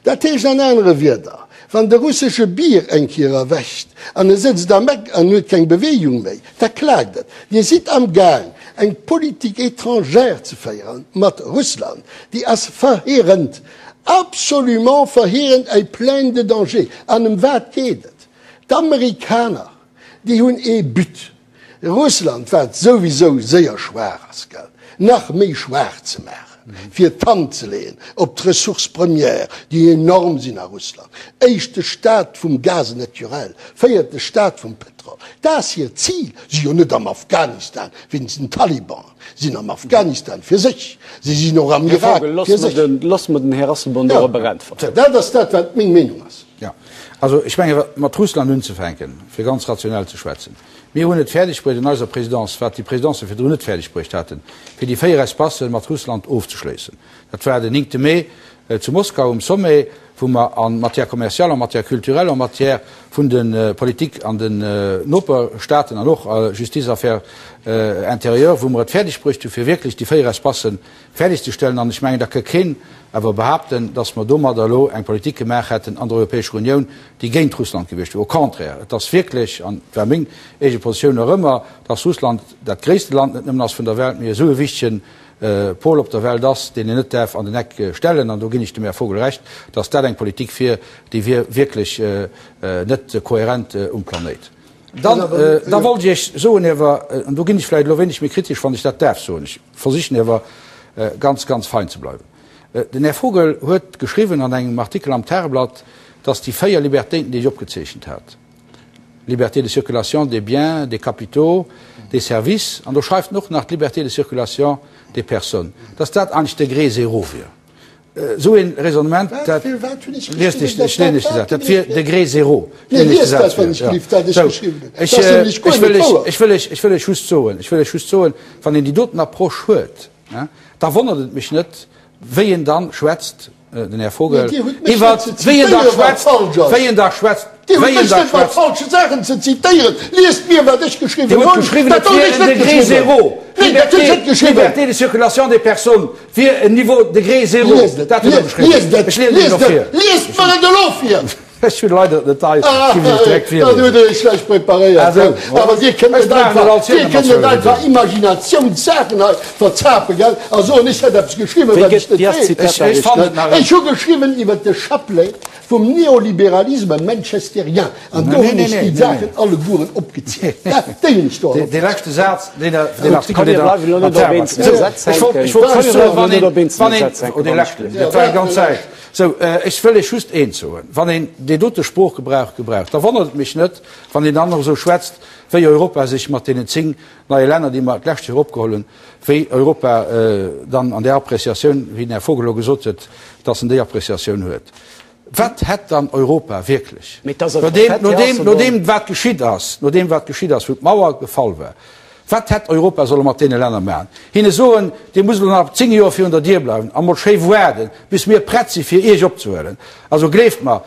Dat heescht an anere Wierder, Wann de russesche Bier eng Kéier erwächt an e sëtzt am Eck an huet keng Beweegung méi, da klaakt et. Dir sidd am Gaang eng Politique étrangère ze féieren mat Russland, déi ass verheerend, absolument verheerend et pleine de dangers. An ëm wat geet et? D'Amerikaner, déi hunn ee But, Russland, wat souwisou séier schwaach ass, gell, nach méi schwaach ze maachen, fir d'Hand ze leeën op d'Ressources premières, déi enorm sinn a Russland, éischte Staat vum Gaz naturel, véierte Staat vum Pétrol. Dat ass hiert Zil. Si jo net am Afghanistan wéinst den Taliban, si sinn am Afghanistan fir sech, si sinn och am Irak fir sech. Loosse mer den Här Asselborn dorobber äntweren. Dat ass dat, wat meng Meenung ass. Jo, also ech menge mat Russland unzefänken, fir ganz rationell ze schwätzen, Mir hunn et fäerdeg bruecht an eiser Présidence, wat déi Présidencë virdrun net fäerdeg bruecht haten, fir déi 4 Espacen mat Russland ofzeschléissen. Dat war den 9 Mee zu Moskau um Sommet, wou mer en matière commerciale, en matière culturelle, en matière vun de Politik an den Noperstaaten an och a Justice, Affaires intérieures, wou mer et fäerdeg bruecht hu fir wierklech déi 4 Espacen fäerdeg ze stellen. An ech mengen, da ka keen awer behaapten, dass mer domadder elo eng Politik gemaach hätten an der Europäescher Unioun, déi géint Russland gewiescht wier. Au contraire, et ass wierklech, an et war meng eege Positioun och ëmmer, dass Russland dat gréisste Land net nëmmen ass vun der Welt, mee esou e wichtege Pol op der Welt ass, deen een net däerf an den Eck stellen. An do ginn ech dem Här Vogel Recht, dass dat eng Politik wier, déi wier wierklech net kohärent um Planéit. Dann, da wollt ech Iech soen iewer, an do ginn ech vläicht elo wéineg méi kritesch, wann ech dat däerf soen, ech versichen iewer ganz, ganz fein ze bleiwen, Den Här Vogel huet geschriwwen an engem Artikel am Tageblatt, dass déi 4 Libertéiten, déi ech opgezeechent hat, Liberté de circulation des biens, des capitaux, des services, an do schreift en och nach d'Liberté de circulation des personnes, dass dat eigentlech Degré zéro wier. Esou een Raisonnement, dat liest ech, ech leen ech gesat, dat wier Degré zéro. Leen ech gesat wier, ja. Sou, ech, ech wëll lech, ech wëll lech, ech wëll lech just soen, ech wëll lech just soen, wann een déi doten Approche huet, da wonnert et mech net, wéi en dann schwätzt, den Här Vogel, iwwer, wéi en da schwätzt, wéi en da schwätzt, Dir hutt mech net mat falsche Saachen ze zitéieren. Liest mir, wat ech geschriwwen hunn. Dat hunn ech net geschriwwen. Nee, dat hunn ech net geschriwwen. Liberté de circulation des personnes wier en Niveau degré zéro. Liest et. Dat hutt Der geschriwwen. Liest et. Ech liesen et elo vir. Liest mer et elo vir. Ech hunn leider et net hei. Ech géif et direkt virliesen. Dat hutt Der Iech schlecht preparéiert. Awer Dir kënnt net einfach, Dir kënnt net einfach Imaginatiounssaachen hei verzapen, gell, a soen, ech hätt eppes geschriwwen, wat ech net weess. Ech hu geschriwwen iwwert de Chapelet Vum Neoliberalisme manchesterien, an do hunn ech déi Saachen allegueren opgezielt. Déi hunn ech do all opgezielt. Dee leschte Saz, deen Der, deen Artikel, deen Der an d'Saach mat. Ech wollt, ech wollt just soen, wann een, wann een, oh dee leschten, dat war eng ganz Säit. Sou, ech wëll Iech just eent soen, Wann een dee dote Sproochgebrauch gebraucht, da wonnert et mech net, wann een dann och esou schwätzt, wéi Europa sech mat deenen 10 neie Länner, déi mer d'lescht Joer opgeholl hunn, wéi Europa dann an där Appréciatioun, wéi den Här Vogel elo gesot huet, dass en déi Appréciatioun huet. Wat hätt dann Europa wierklech, nodeem, nodeem wat geschitt ass, nodeem wat geschitt ass, wou d'Mauer gefall war, wat hätt Europa solle mat deene Länner maachen? Hinne soen, Dir musst elo nach 10 Joer virun der Dier bleiwen a mol schéi waarden, bis mir prett si fir Iech opzehuelen? Also gleeft mer,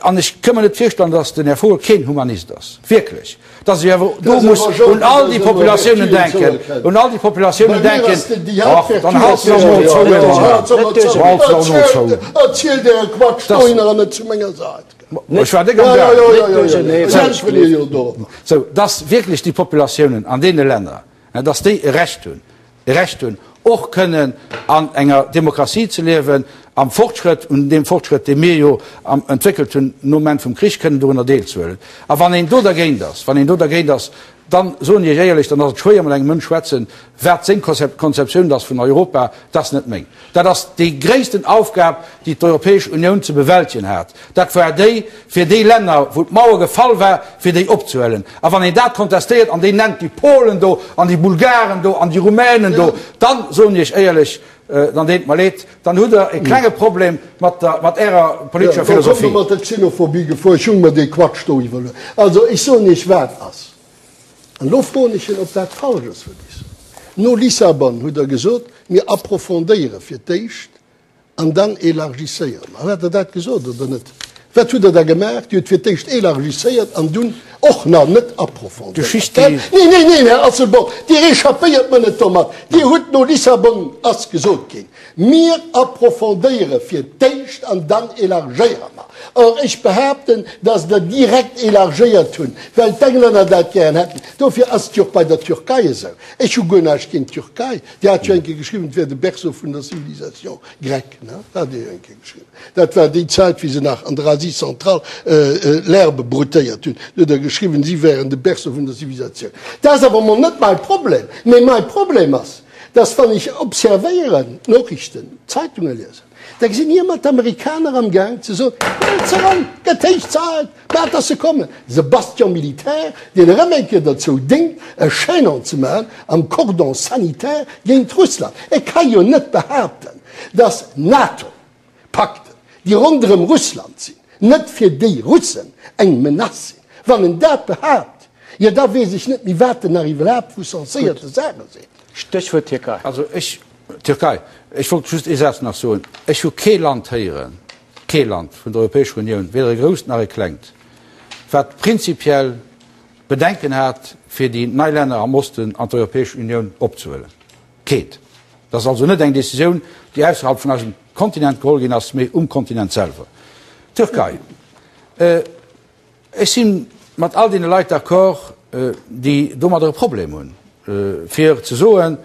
an ech ka mer net virstellen, dass den Här Vogel keen Humanist ass, wierklech, dass ech awer do muss un all déi Populatiounen denken, un all déi Populatiounen denken, ach, dann halt se emol zou, Här Mann, halt se emol zou. Erzielt Äre Quatsch dohinner an net zu menger Säit. Ech war déck am Gaang. Sou, dass wierklech déi Populatiounen an deene Länner, dass déi e Recht hunn, e Recht hunn, och kënnen an enger Demokratie ze liewen, am Fortschrëtt, un deem Fortschrëtt, dee mir jo entwéckelt hunn nom Enn vum Krich, kënnen dorunner deelzehuelen. A wann een do dergéint ass, wann een do dergéint ass, dann soen ech Iech éierlech, dann ass et schwéier mat engem Mënsch schwätzen, wat seng Konzeptioun ass vun Europa, dat ass net meng. Dat ass déi gréissten Aufgab, déi d'Europäesch Unioun ze bewältegen hat. Dat war déi, fir déi Länner, wou d'Mauer gefall war, fir déi opzehuelen. A wann een dat kontestéiert an déi nennt déi Polen do an déi Bulgaren do an déi Rumänen do, dann soen ech Iech éierlech, dann deet mer leed, dann hutt Der e klenge Problem mat der, mat Ärer politescher Jo, da kommt Philosophie. Der mat der Xenophobie gefuer. Ech hu mer dee Quatsch do iwwerluecht. Also, ech soen Iech, wat ass. An elo froen ech en, ob dat falsch ass, wat ech soen. No Lissabon hutt Der gesot, mir approfondéiere fir d'éischt an dann élargisséiere mer. Hat Der dat gesot oder net? Wat hutt Der da gemaach? Dir hutt fir d'éischt élargisséiert an dunn. Och nach net approfondéiert, gell? Neen, neen, neen, Här Asselborn, Dir échappéiert mer net domat. Dir hutt no Lissabon, ass gesot ginn, Mir approfondéiere fir d'éischt an dann élargéiere mer. Or, ech behaapten, dass Der direkt élargéiert hunn, well d'Englänner dat gären hätten. Dofir ass et jo och bei der Türkei esou. Ech hu guer näischt géint d'Türkei. Dir hat jo eng Kéier geschriwwen, et wär de Berceau vun der Civilisation grecque, ne? Dat hat Dir jo eng Kéier geschriwwen. Dat war déi Zäit, wéi se nach an der Asie centrale l'herbe broutéiert hunn. Do hutt Der geschriwwen, si wären de Berceau vun der Zivilisatioun. Dat ass awer emol net mäi Problem. Mee mäi Problem ass, dass, wann ech observéieren, d'Noriichten, d'Zeitunge liesen, da gesinn ech ëmmer d'Amerikaner am Gaang ze soen, Huelt se eran, gëtt héich Zäit, maacht, dass se kommen. Se Bastion militaire, deen erëm eng Kéier derzou déngt, e Chaînon ze maachen am Cordon sanitaire géint Russland. E ka jo net behaapten, dass NATO, Pakten, déi ronderëm Russland sinn, net fir déi Russen eng Menace sinn. Wann en dat behaapt, jo da weess ech net méi wat en nach iwwerhaapt vu censéierte Saache seet. Stéchwuert Tierkei. Also ech, Tierkei, ech wollt just ee Saz nach soen, Ech hu kee Land héieren, kee Land vun der Europäescher Unioun, weder e grousst nach e klengt, wat prinzipiell Bedenken hat, fir déi nei Länner am Osten an d'Europäesch Unioun opzehuelen. Keent. Dat ass also net eng Décisioun, déi ausserhalb vun eisem Kontinent geholl ginn ass, mee um Kontinent selwer. D'Türkei. Ech si mat all deene Leit d'accord, déi domadder e Problem hunn, fir ze soen,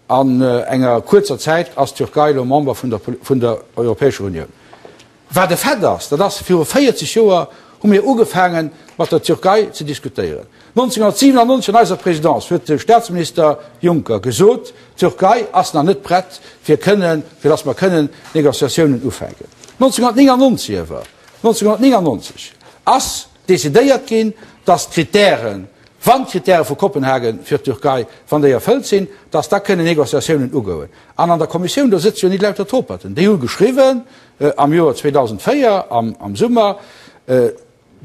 an enger kuerzer Zäit ass d'Türkei elo Member vun der Europäescher Unioun. Wat e Fait ass, dat ass, viru 40 Joer hu mir ugefaange mat der Türkei ze diskutéieren. 1997 an eiser Présidence huet de Statsminister Juncker gesot, d'Türkei ass nach net prett fir kënnen, fir datt mer kënnen Négociatiounen ufänken. 1999 iewer, 1999 ass decidéiert ginn, datt d'Kritären, wann d'Kritäre vu Kopenhagen fir d'Türkei, wann déi erfëllt sinn, datt da kënnen Négociatiounen ugouen. An an der Kommissioun, do sëtze jo nit lauter Toperten, déi hu geschriwwen am Joer 2004, am Summer,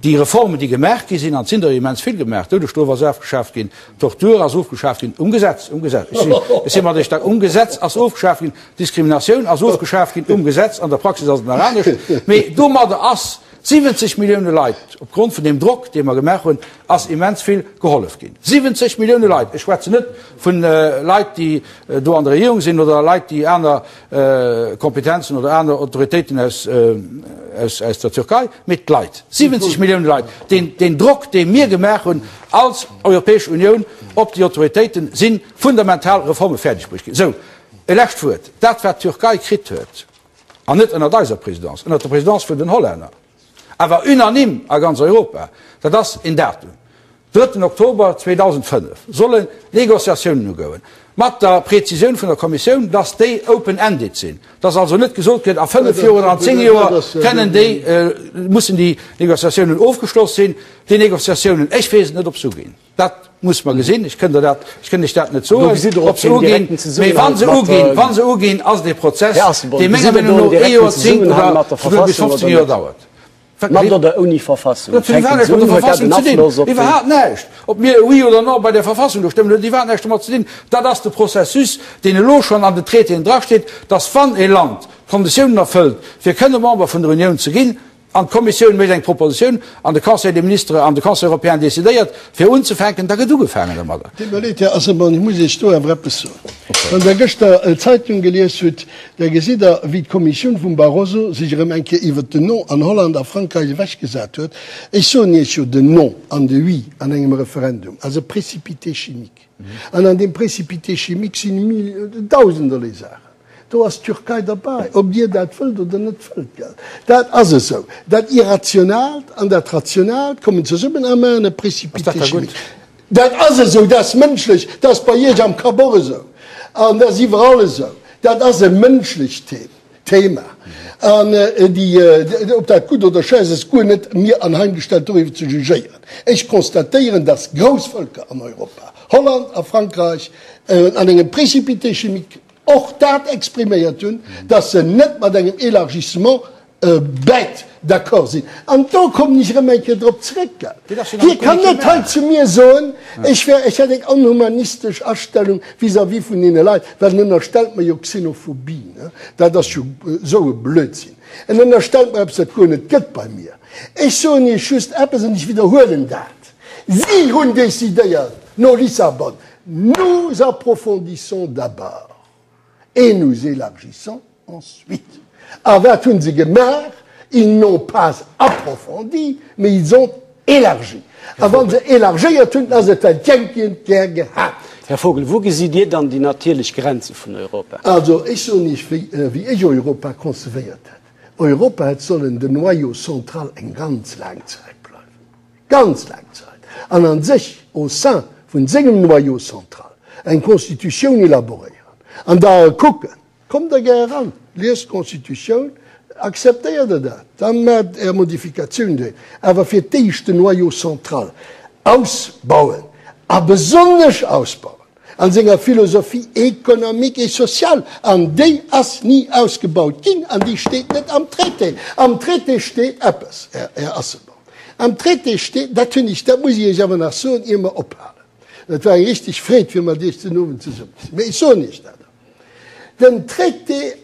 déi Reformen, déi gemaach gi sinn, an et sinn der jo immens vill gemaach, d'Doudesstrof ass afgeschaaft ginn, d'Tortur ass ofgeschaaft ginn, um Gesetz, um Gesetz, ech sinn, ech si mat Iech d'accord, um Gesetz ass ofgeschaaft ginn, d'Diskriminatioun ass ofgeschaaft ginn, um Gesetz, an der Praxis ass et nach anescht, mee domadder ass 70 Millioune Leit, opgrond vun deem Drock, dee mer gemaach hunn, ass immens vill gehollef ginn. 70 Millioune Leit! Ech schwätzen net vu Leit, déi do an der Regierung sinn oder Leit, déi aner Kompetenzen oder aner Autoritéiten aus, aus der Türkei, mee d'Leit. 70 Millioune Leit! Deen, deen Drock, dee mir gemaach hunn als Europäesch Unioun op déi Autoritéiten, si fundamental Reforme fäerdegbruecht ginn. Sou, e lescht Wuert, Dat, wat d'Türkei kritt huet, an net ënnert eiser Présidence, ënnert der Présidence vun den Hollänner, awer unanime a ganz Europa, dat ass een Datum, drëtten Oktober 2005 sollen Négociatiounen ugouen, mat der Präzisioun vun der Kommissioun, dass déi open-ended sinn, dass also net gesot gëtt, a fënnef Joer oder an zéng Joer kënnen déi, mussen déi Négociatiounen ofgeschloss sinn. Déi Négociatiounen, ech weess et net, ob se uginn. Dat muss mer gesinn. Ech kënn der dat, ech kënn lech dat net soen, ob se uginn. Mee wa se uginn, wa se uginn, ass et ee Prozess, dee menger Meenung no ee Joerzéngt oder souguer bis 15 Joer dauert. Mat oder ouni Verfassung? Dat huet iwwerhaapt näischt mat der Verfassung ze dinn. Iwwerhaapt näischt. Ob mir Oui oder Non bei der Verfassung do stëmmen, huet iwwerhaapt näischt domat ze dinn. Dat ass de Processus, deen elo schonn an den Traitéen drasteet, dass wann e Land d'Konditiounen erfëllt, fir kënne Member vun der Unioun ze ginn, An d'Kommissioun mécht eng Propositioun an de Conseil des ministres an de Conseil européen decidéiert, fir unzefänken, da gëtt ugefaangen domadder. Deet mer leed, Här Asselborn, ech muss Iech do awer eppes soen. Wann Der gëschter d'Zeitung gelies hutt, da gesitt Der, wéi d'Kommissioun vum Barroso sech erëm eng Kéier iwwert den Non an Holland a Frankräich ewechgesat huet. Ech soen Iech jo, den Non an de Oui an engem Referendum ass e Précipité chimique. An an deem Précipité chimique si dausenderlee Saachen. Do ass d'Türkei derbäi, ob Dir dat wëllt oder net wëllt, gell. Dat ass esou. Dat Irrationaalt an dat Rationaalt kommen zesummen a maachen e Précipité chimique. Dat ass esou, dat ass mënschlech, dat ass bei Iech am Kapp och esou an dat ass iwwerall esou. Dat ass e mënschlecht Thema. An déi, ob dat gutt oder schlecht ass, ass guer net mir anheimgestellt doriwwer ze jugéieren. Ech constatéieren, dass grouss Vëlker an Europa, Holland a Frankräich, an engem Précipité chimique och dat expriméiert hunn, dass se net mat engem Élargissement bête d'accord sinn. An do kommen ech erëm eng Kéier drop zréck. Hie kann net hei zu mir soen, ech wär, ech hätt eng onhumanistesch Astellung vis-à-vis vun deene Leit, well en ënnerstellt mer jo Xenophobie, ne? Dat ass jo esou e Blödsinn. En ënnerstellt mer eppes, wat guer net gëtt bei mir. Ech soen Iech just eppes, an ech widderhuelen dat. Si hunn decidéiert no Lissabon, Nous approfondissons d'abord et nous élargissons ensuite. A wat hu se gemaach? Ils n'ont pas approfondi, mais ils ont élargi. A wa se élargéiert hunn, ass et well d'Yankien et gär gehat. Här Vogel, wou gesitt Dir dann déi natierlech Grenze vun Europa? Also ech soen Iech, wéi ech Europa concevéiert hätt. Europa hätt sollen den Noyau central eng ganz laang Zäit bleiwen. Ganz laang Zäit, an a sech au sein vun sengem Noyau central eng Constitutioun élaboréieren an da kucken, kommt Der gär eran, liest d'Constitutioun, akzeptéiert Der dat, da maacht Är Modifikatioun dohin, awer fir d'éischt den Noyau central ausbauen a besonnesch ausbauen an senger Philosophie économique et sociale, an déi ass ni ausgebaut ginn an déi steet net am Traité. Am Traité steet eppes, Här Asselborn, am Traité steet, dat hunn ech, dat muss ech Iech awer nach soen, ier mer ophalen, et war eng richteg Freed fir mat Iech den Owend zesummen ze sinn, mä ech soen Iech dat awer, den Traité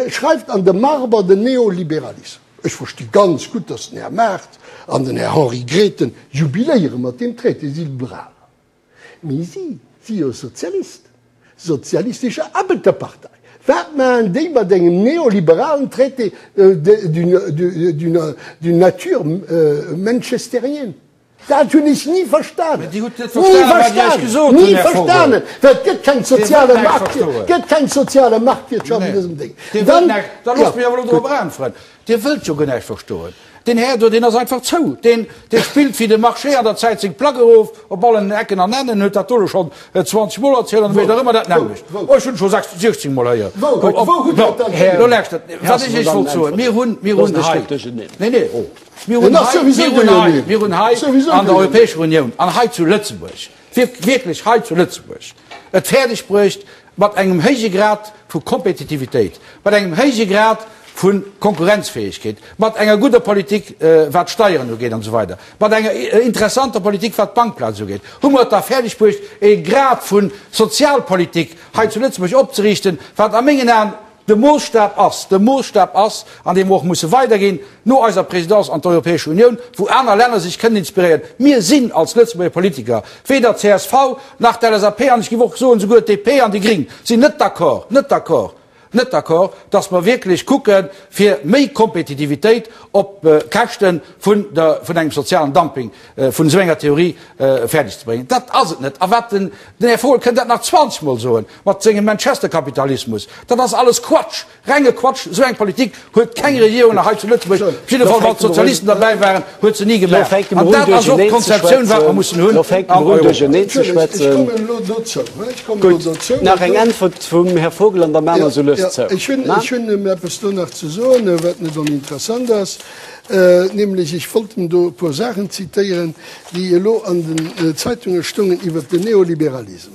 schreift an de Marber den Neoliberalismus. Ech versti ganz gutt, datt den Här Mart an den Här Henri Grethen jubiléiere mat deem Traité, si Liberaler. Mee si si jo Sozialisten, Sozialistesche Aarbechterpartei. Wat maachen déi mat engem neoliberalen Traité d'une nature manchesterienne? Dat hunn ech ni verstanen. Ni verstanen! Ni verstanen! Well et gëtt keng soziale Markt, gëtt keng soziale Marktwirtschaft an dësem Déng. Dann, da loosst mech awer elo drop eräntweren. Dir wëllt jo guer näischt verstoen. Deen Här do, deen ass einfach zou. Deen, dee spillt wéi de Marché an der Zäit seng Plack erof, op allen Ecken an Ennen, huet dat do elo schonn 20 Mol erzielt an e mécht nach ëmmer dat nämmlecht. Oh, ech hunn et scho 16 Mol héieren. Lo lauschtert, wat ech Iech wollt soen, Mir hunn, mir hunn hei, nee, nee, oh, mir hunn hei, mir hunn hei, mir hunn hei an der Europäescher Unioun an hei zu Lëtzebuerg, wierklech hei zu Lëtzebuerg, et fäerdeg bruecht, mat engem héije Grad vu Kompetitivitéit, mat engem héije Grad vu Konkurrenzfäegkeet, mat enger gudder Politik wat d'Steieren ugeet an esou weider, mat enger interessanter Politik wat d'Bankplaz ugeet, hu mer et da fäerdeg bruecht e Grad vu Sozialpolitik hei zu Lëtzebuerg opzeriichten, wat a mengen Aen de Moosstab ass, de Moosstab ass, an dee mer och musse weiderginn no eiser Présidence an d'Europäesch Unioun, wou aner Länner sech kënnen inspiréieren. Mir sinn als Lëtzebuerger Politiker, weder d'CSV nach d'LSAP an ech géif och soen souguer d'DP an déi Gring sinn net d'accord, net d'accord, net d'accord, dass mer wierklech kucke fir méi Kompetitivitéit op Käschte vun der, vun engem sozialen Dumping, vun esou enger Theorie fäerdeg ze bréngen. Dat ass et net. A wat den, den Här Vogel kënnt dat nach 20 Mol soen mat sengem Manchester-Kapitalismus, dat ass alles Quatsch, renge Quatsch. Esou eng Politik huet keng Regierung nach hei zu Lëtzebuerg, op jidde Fall wann d'Sozialisten derbäi waren, huet se ni gemaach. An dat ass och d'Konzeptioun, wat mer mussen hunn an Europa. Ech kommen elo dozou. Ech kommen elo dozou. Nach eng Äntwert vum Här Vogel an da maache mer esou lues zou. Ech hunn eppes do nach ze soen, wat net oninteressant ass. Nämlech, ech wollt em do e puer Saachen zitéieren, déi elo an den Zeitunge stoungen iwwert den Neoliberalism.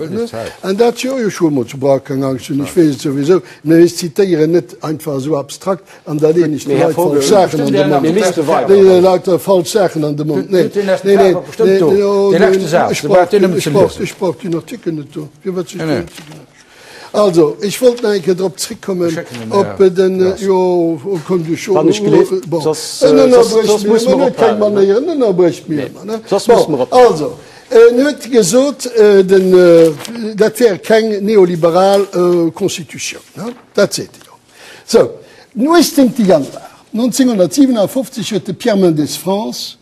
An dat, jo, ech hu emol zu brauch keng Angscht hunn, ech weess et souwisou, mä ech zitéieren net einfach esou abstrakt an da leeën ech de Leit falsch Saachen an de Mond. Leeën de Leit da falsch Saachen an de Mond. Nee, nee, nee, ech brauch deen Artikel net do. Firwat soll ech deen Artikel net? Also, ech wollt nach eng Kéier drop zréckkommen, op den, jo, kommt Dir scho, Wann ech gelift, bon, soss, en soss, soss ënnerbrécht mir muss ëmmer mer net, keng ophalen, ne? Manéieren, ënnerbrécht mir ëmmer, ne? Soss muss Bon, mer ophalen. also, en huet gesot, den, dat wär keng neoliberal Constitutioun, ne? Dat seet e jo. Sou, den 18. Januar 1957 huet de Pierre Mendès France,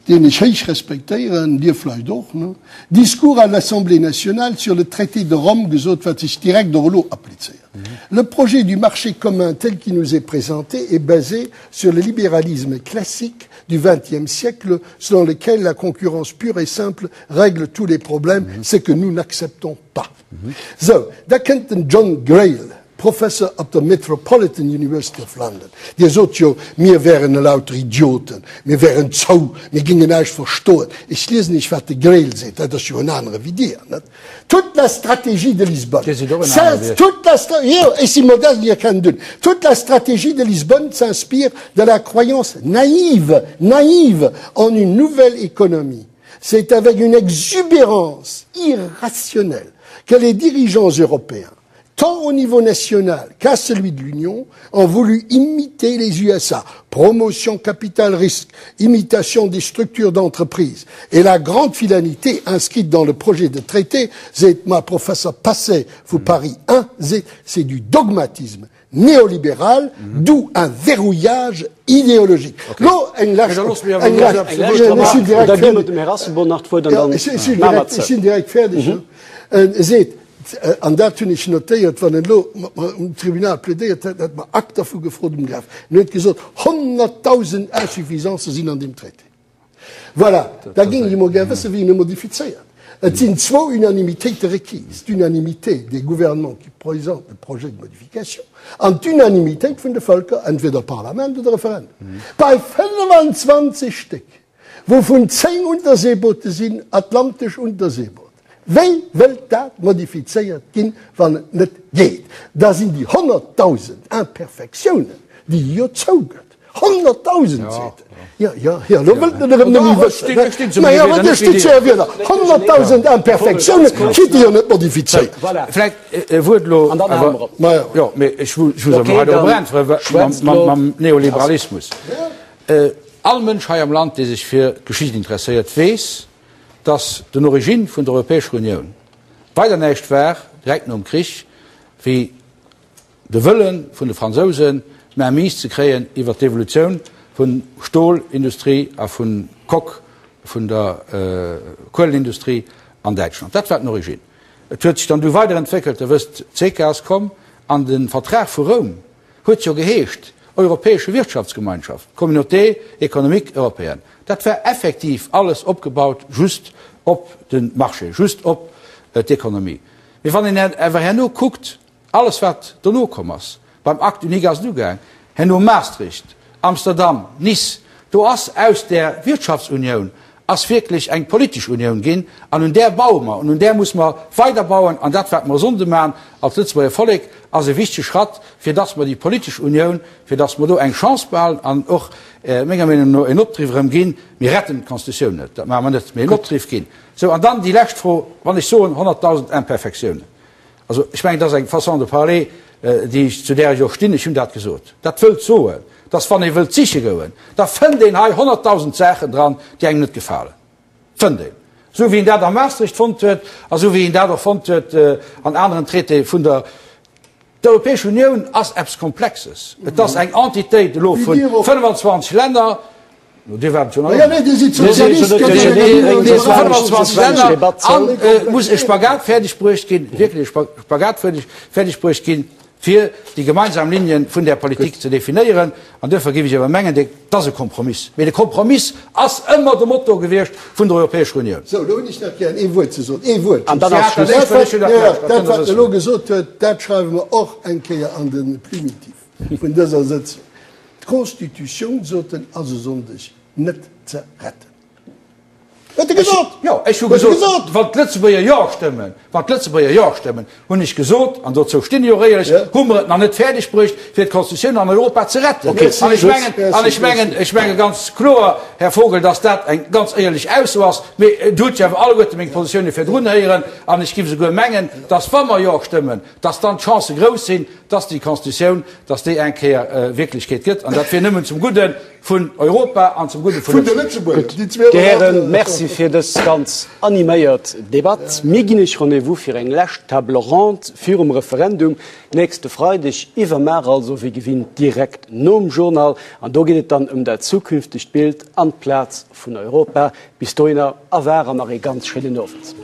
deen ech héich respektéieren, Dir vläicht och, ne, Discours à l'Assemblée nationale sur le traité de Rome gesot, wat sech direkt och elo applizéiert. Le projet du marché commun tel qu'il nous est présenté est basé sur le libéralisme classique du XXe siècle selon lequel la concurrence pure et simple règle tous les problèmes, ce que nous n'acceptons pas. Sou, da kënnt den John Grayle, Professor op der Metropolitan University of London. Dir sot jo, mir wären elauter Idioten, mir wären zou, mir géingen näischt verstoen. Ech liesen Iech, wat de Grayle seet, dat ass jo en anere wéi Dir, net? Toute la stratégie de Lisbonne, Dir sidd och en anere wéi ech. toute la stra-, jo, ech si modest, Dir kennt un. Toute la stratégie de Lisbonne s'inspire de la croyance naïve, naïve en une nouvelle économie. C'est avec une exubérance irrationnelle que les dirigeants européens. Tant au niveau national qu'à celui de l'Union, ont voulu imiter les USA, promotion capital risque, imitation des structures d'entreprise. Et la grande finalité inscrite dans le projet de traité, seet ma Professor Passet vu Paris I, seet, c'est du dogmatisme néolibéral, mhm. d'où un verrouillage idéologique. Lo eng lescht, eng lescht, ech sinn direkt fäerdeg, seet, an dat hunn ech notéiert, wann en elo um Tribunal plädéiert hätt, hätt mer Akt dervu gefrot um Greffe. En huet gesot, 100.000 Insuffisancë sinn an deem Traité. Voilà, da géing ech emol gär wëssen, wéi een e modifizéiert. Et sinn zwou Unanimitéite requise, d'Unanimité des gouvernements qui présentent le projet de modification an d'Unanimitéit vun de Vëlker, entweder Parlament oder Referendum. Bei 25 Stéck, wouvun 10 Unterseeboote sinn, atlantesch Unterseeboote, wéi wëllt dat modifizéiert ginn, wann et net geet? Da sinn déi 100.000 Imperfectiounen, déi e jo zougëtt, 100.000, seet en. Jo, jo, jo, elo wëllt en et erëm net méi wëssen. Mä jo, mä Dir stitt zu Är Wierder. 100.000 Imperfectiounen kritt Dir jo net modifizéiert. Vläicht e Wuert elo awer, jo, mee ech muss awer hei dorop äntweren, mam Neoliberalismus. All Mënsch hei am Land, dee sech fir d'Geschicht interesséiert, weess, datt den Origine vun der Europäescher Unioun weider näischt war, direkt nom Krich, wéi De Wëlle vun de Fransousen, d'Mainmise ze kréien iwwer d'Evolutioun vun Stolindustrie a vun Coque vun der Kuelenindustrie an Däitschland. Dat war den Origine. Et huet sech dann du weiderentwéckelt. Der wësst, d'CECA ass komm an de Vertrag vu Roum huet jo geheescht Europäesche Wirtschaftsgemeinschaft, Communauté économique européenne. Dat war effektiv alles opgebaut just op de Marché, just op d'Ekonomie. Mee wann een awer herno kuckt, Alles wat dono komm ass, beim Acte unique ass et ugaang, herno Maastricht, Amsterdam, Nice, do ass aus där Wirtschaftsunioun ass wierklech eng politesch Unioun ginn an un där baue mer an un där muss mer weider bauen. An dat wat mer e Sonnde maachen als Lëtzebuerger Vollek ass e wichtege Schratt, fir datt mer déi politesch Unioun, fir datt mer do eng Chance behalen an och menger Meenung no en Opdriff erëm ginn. Mir retten d'Constitutioun net, dat maache mer net, mee en Opdriff ginn. Sou, an dann déi lescht Fro, wann ech soen 100.000 Imperfectiounen, Also, ech mengen, dat ass eng Façon de parler, déi ech, zu där ech och stinn. Ech hunn dat gesot. Dat wëllt soen, dass, wann ee wëllt siche goen, da fënnt een hei 100.000 Saachen dran, déi engem net gefalen. Fënnt een. Esou wéi een dat a Maastricht fonnt huet a esou wéi een dat och fonnt huet an aneren Traitéë vun der. D'Europäesch Unioun ass eppes Komplexes. Et ass eng Entitéit elo vu 25 Länner. No dir waart et jo nach ëmmer. 25 Länner an et muss e Spagat fäerdeg bruecht ginn, wierklech e Spagat fäerdeg bruecht ginn, fir déi gemeinsam Linien vun där Politik ze definéieren. An duerfir géif ech awer mengen, dat ass e Kompromiss. Mee de Kompromiss ass ëmmer de Motto gewiescht vun der Europäescher Unioun. Sou, elo hunn ech nach gären ee Wuert ze soen. Ee Wuert just. Dat, wat en elo gesot huet, dat schreiwe mer och eng Kéier an de Plumitif vun dëser Sëtzung. D'Constitutioun, sot en, ass e Sonndeg net ze retten. Huet e gesot! Jo, ech hu gesot, wann d'Lëtzebuerger Jo stëmmen, wann d'Lëtzebuerger Jo stëmmen, hunn ech gesot, an dozou stinn ech och éierlech, hu mer et nach net fäerdeg bruecht, fir d'Constitutioun an Europa ze retten. An ech mengen, an ech mengen, ech menge ganz kloer, Här Vogel, datt dat eng ganz éierlech Ausso ass. Mee Dir hutt jo awer alleguerte meng Positioune virdrun héieren, an ech géif esouguer mengen, datt, wa mer Jo stëmmen, datt dann d'Chancë grouss sinn, datt déi Constitutioun, datt déi eng Kéier Wierklechkeet gëtt. An dat wier nëmmen zum Gudde vun Europa an zum Gudde vu Lëtzebuerg. Gutt, Dir Hären, Merci fir dës ganz animéiert Debatt. Mir ginn Iech Rendez-vous fir eng lescht Table ronde virum Referendum nächste Freideg, iwwermaach also wéi gewinnt direkt nom Journal. An do geet et dann ëm dat zukünftegt Bild an d'Plaz vun Europa. Bis dohinner, au revoir an nach ee ganz schéinen Owend.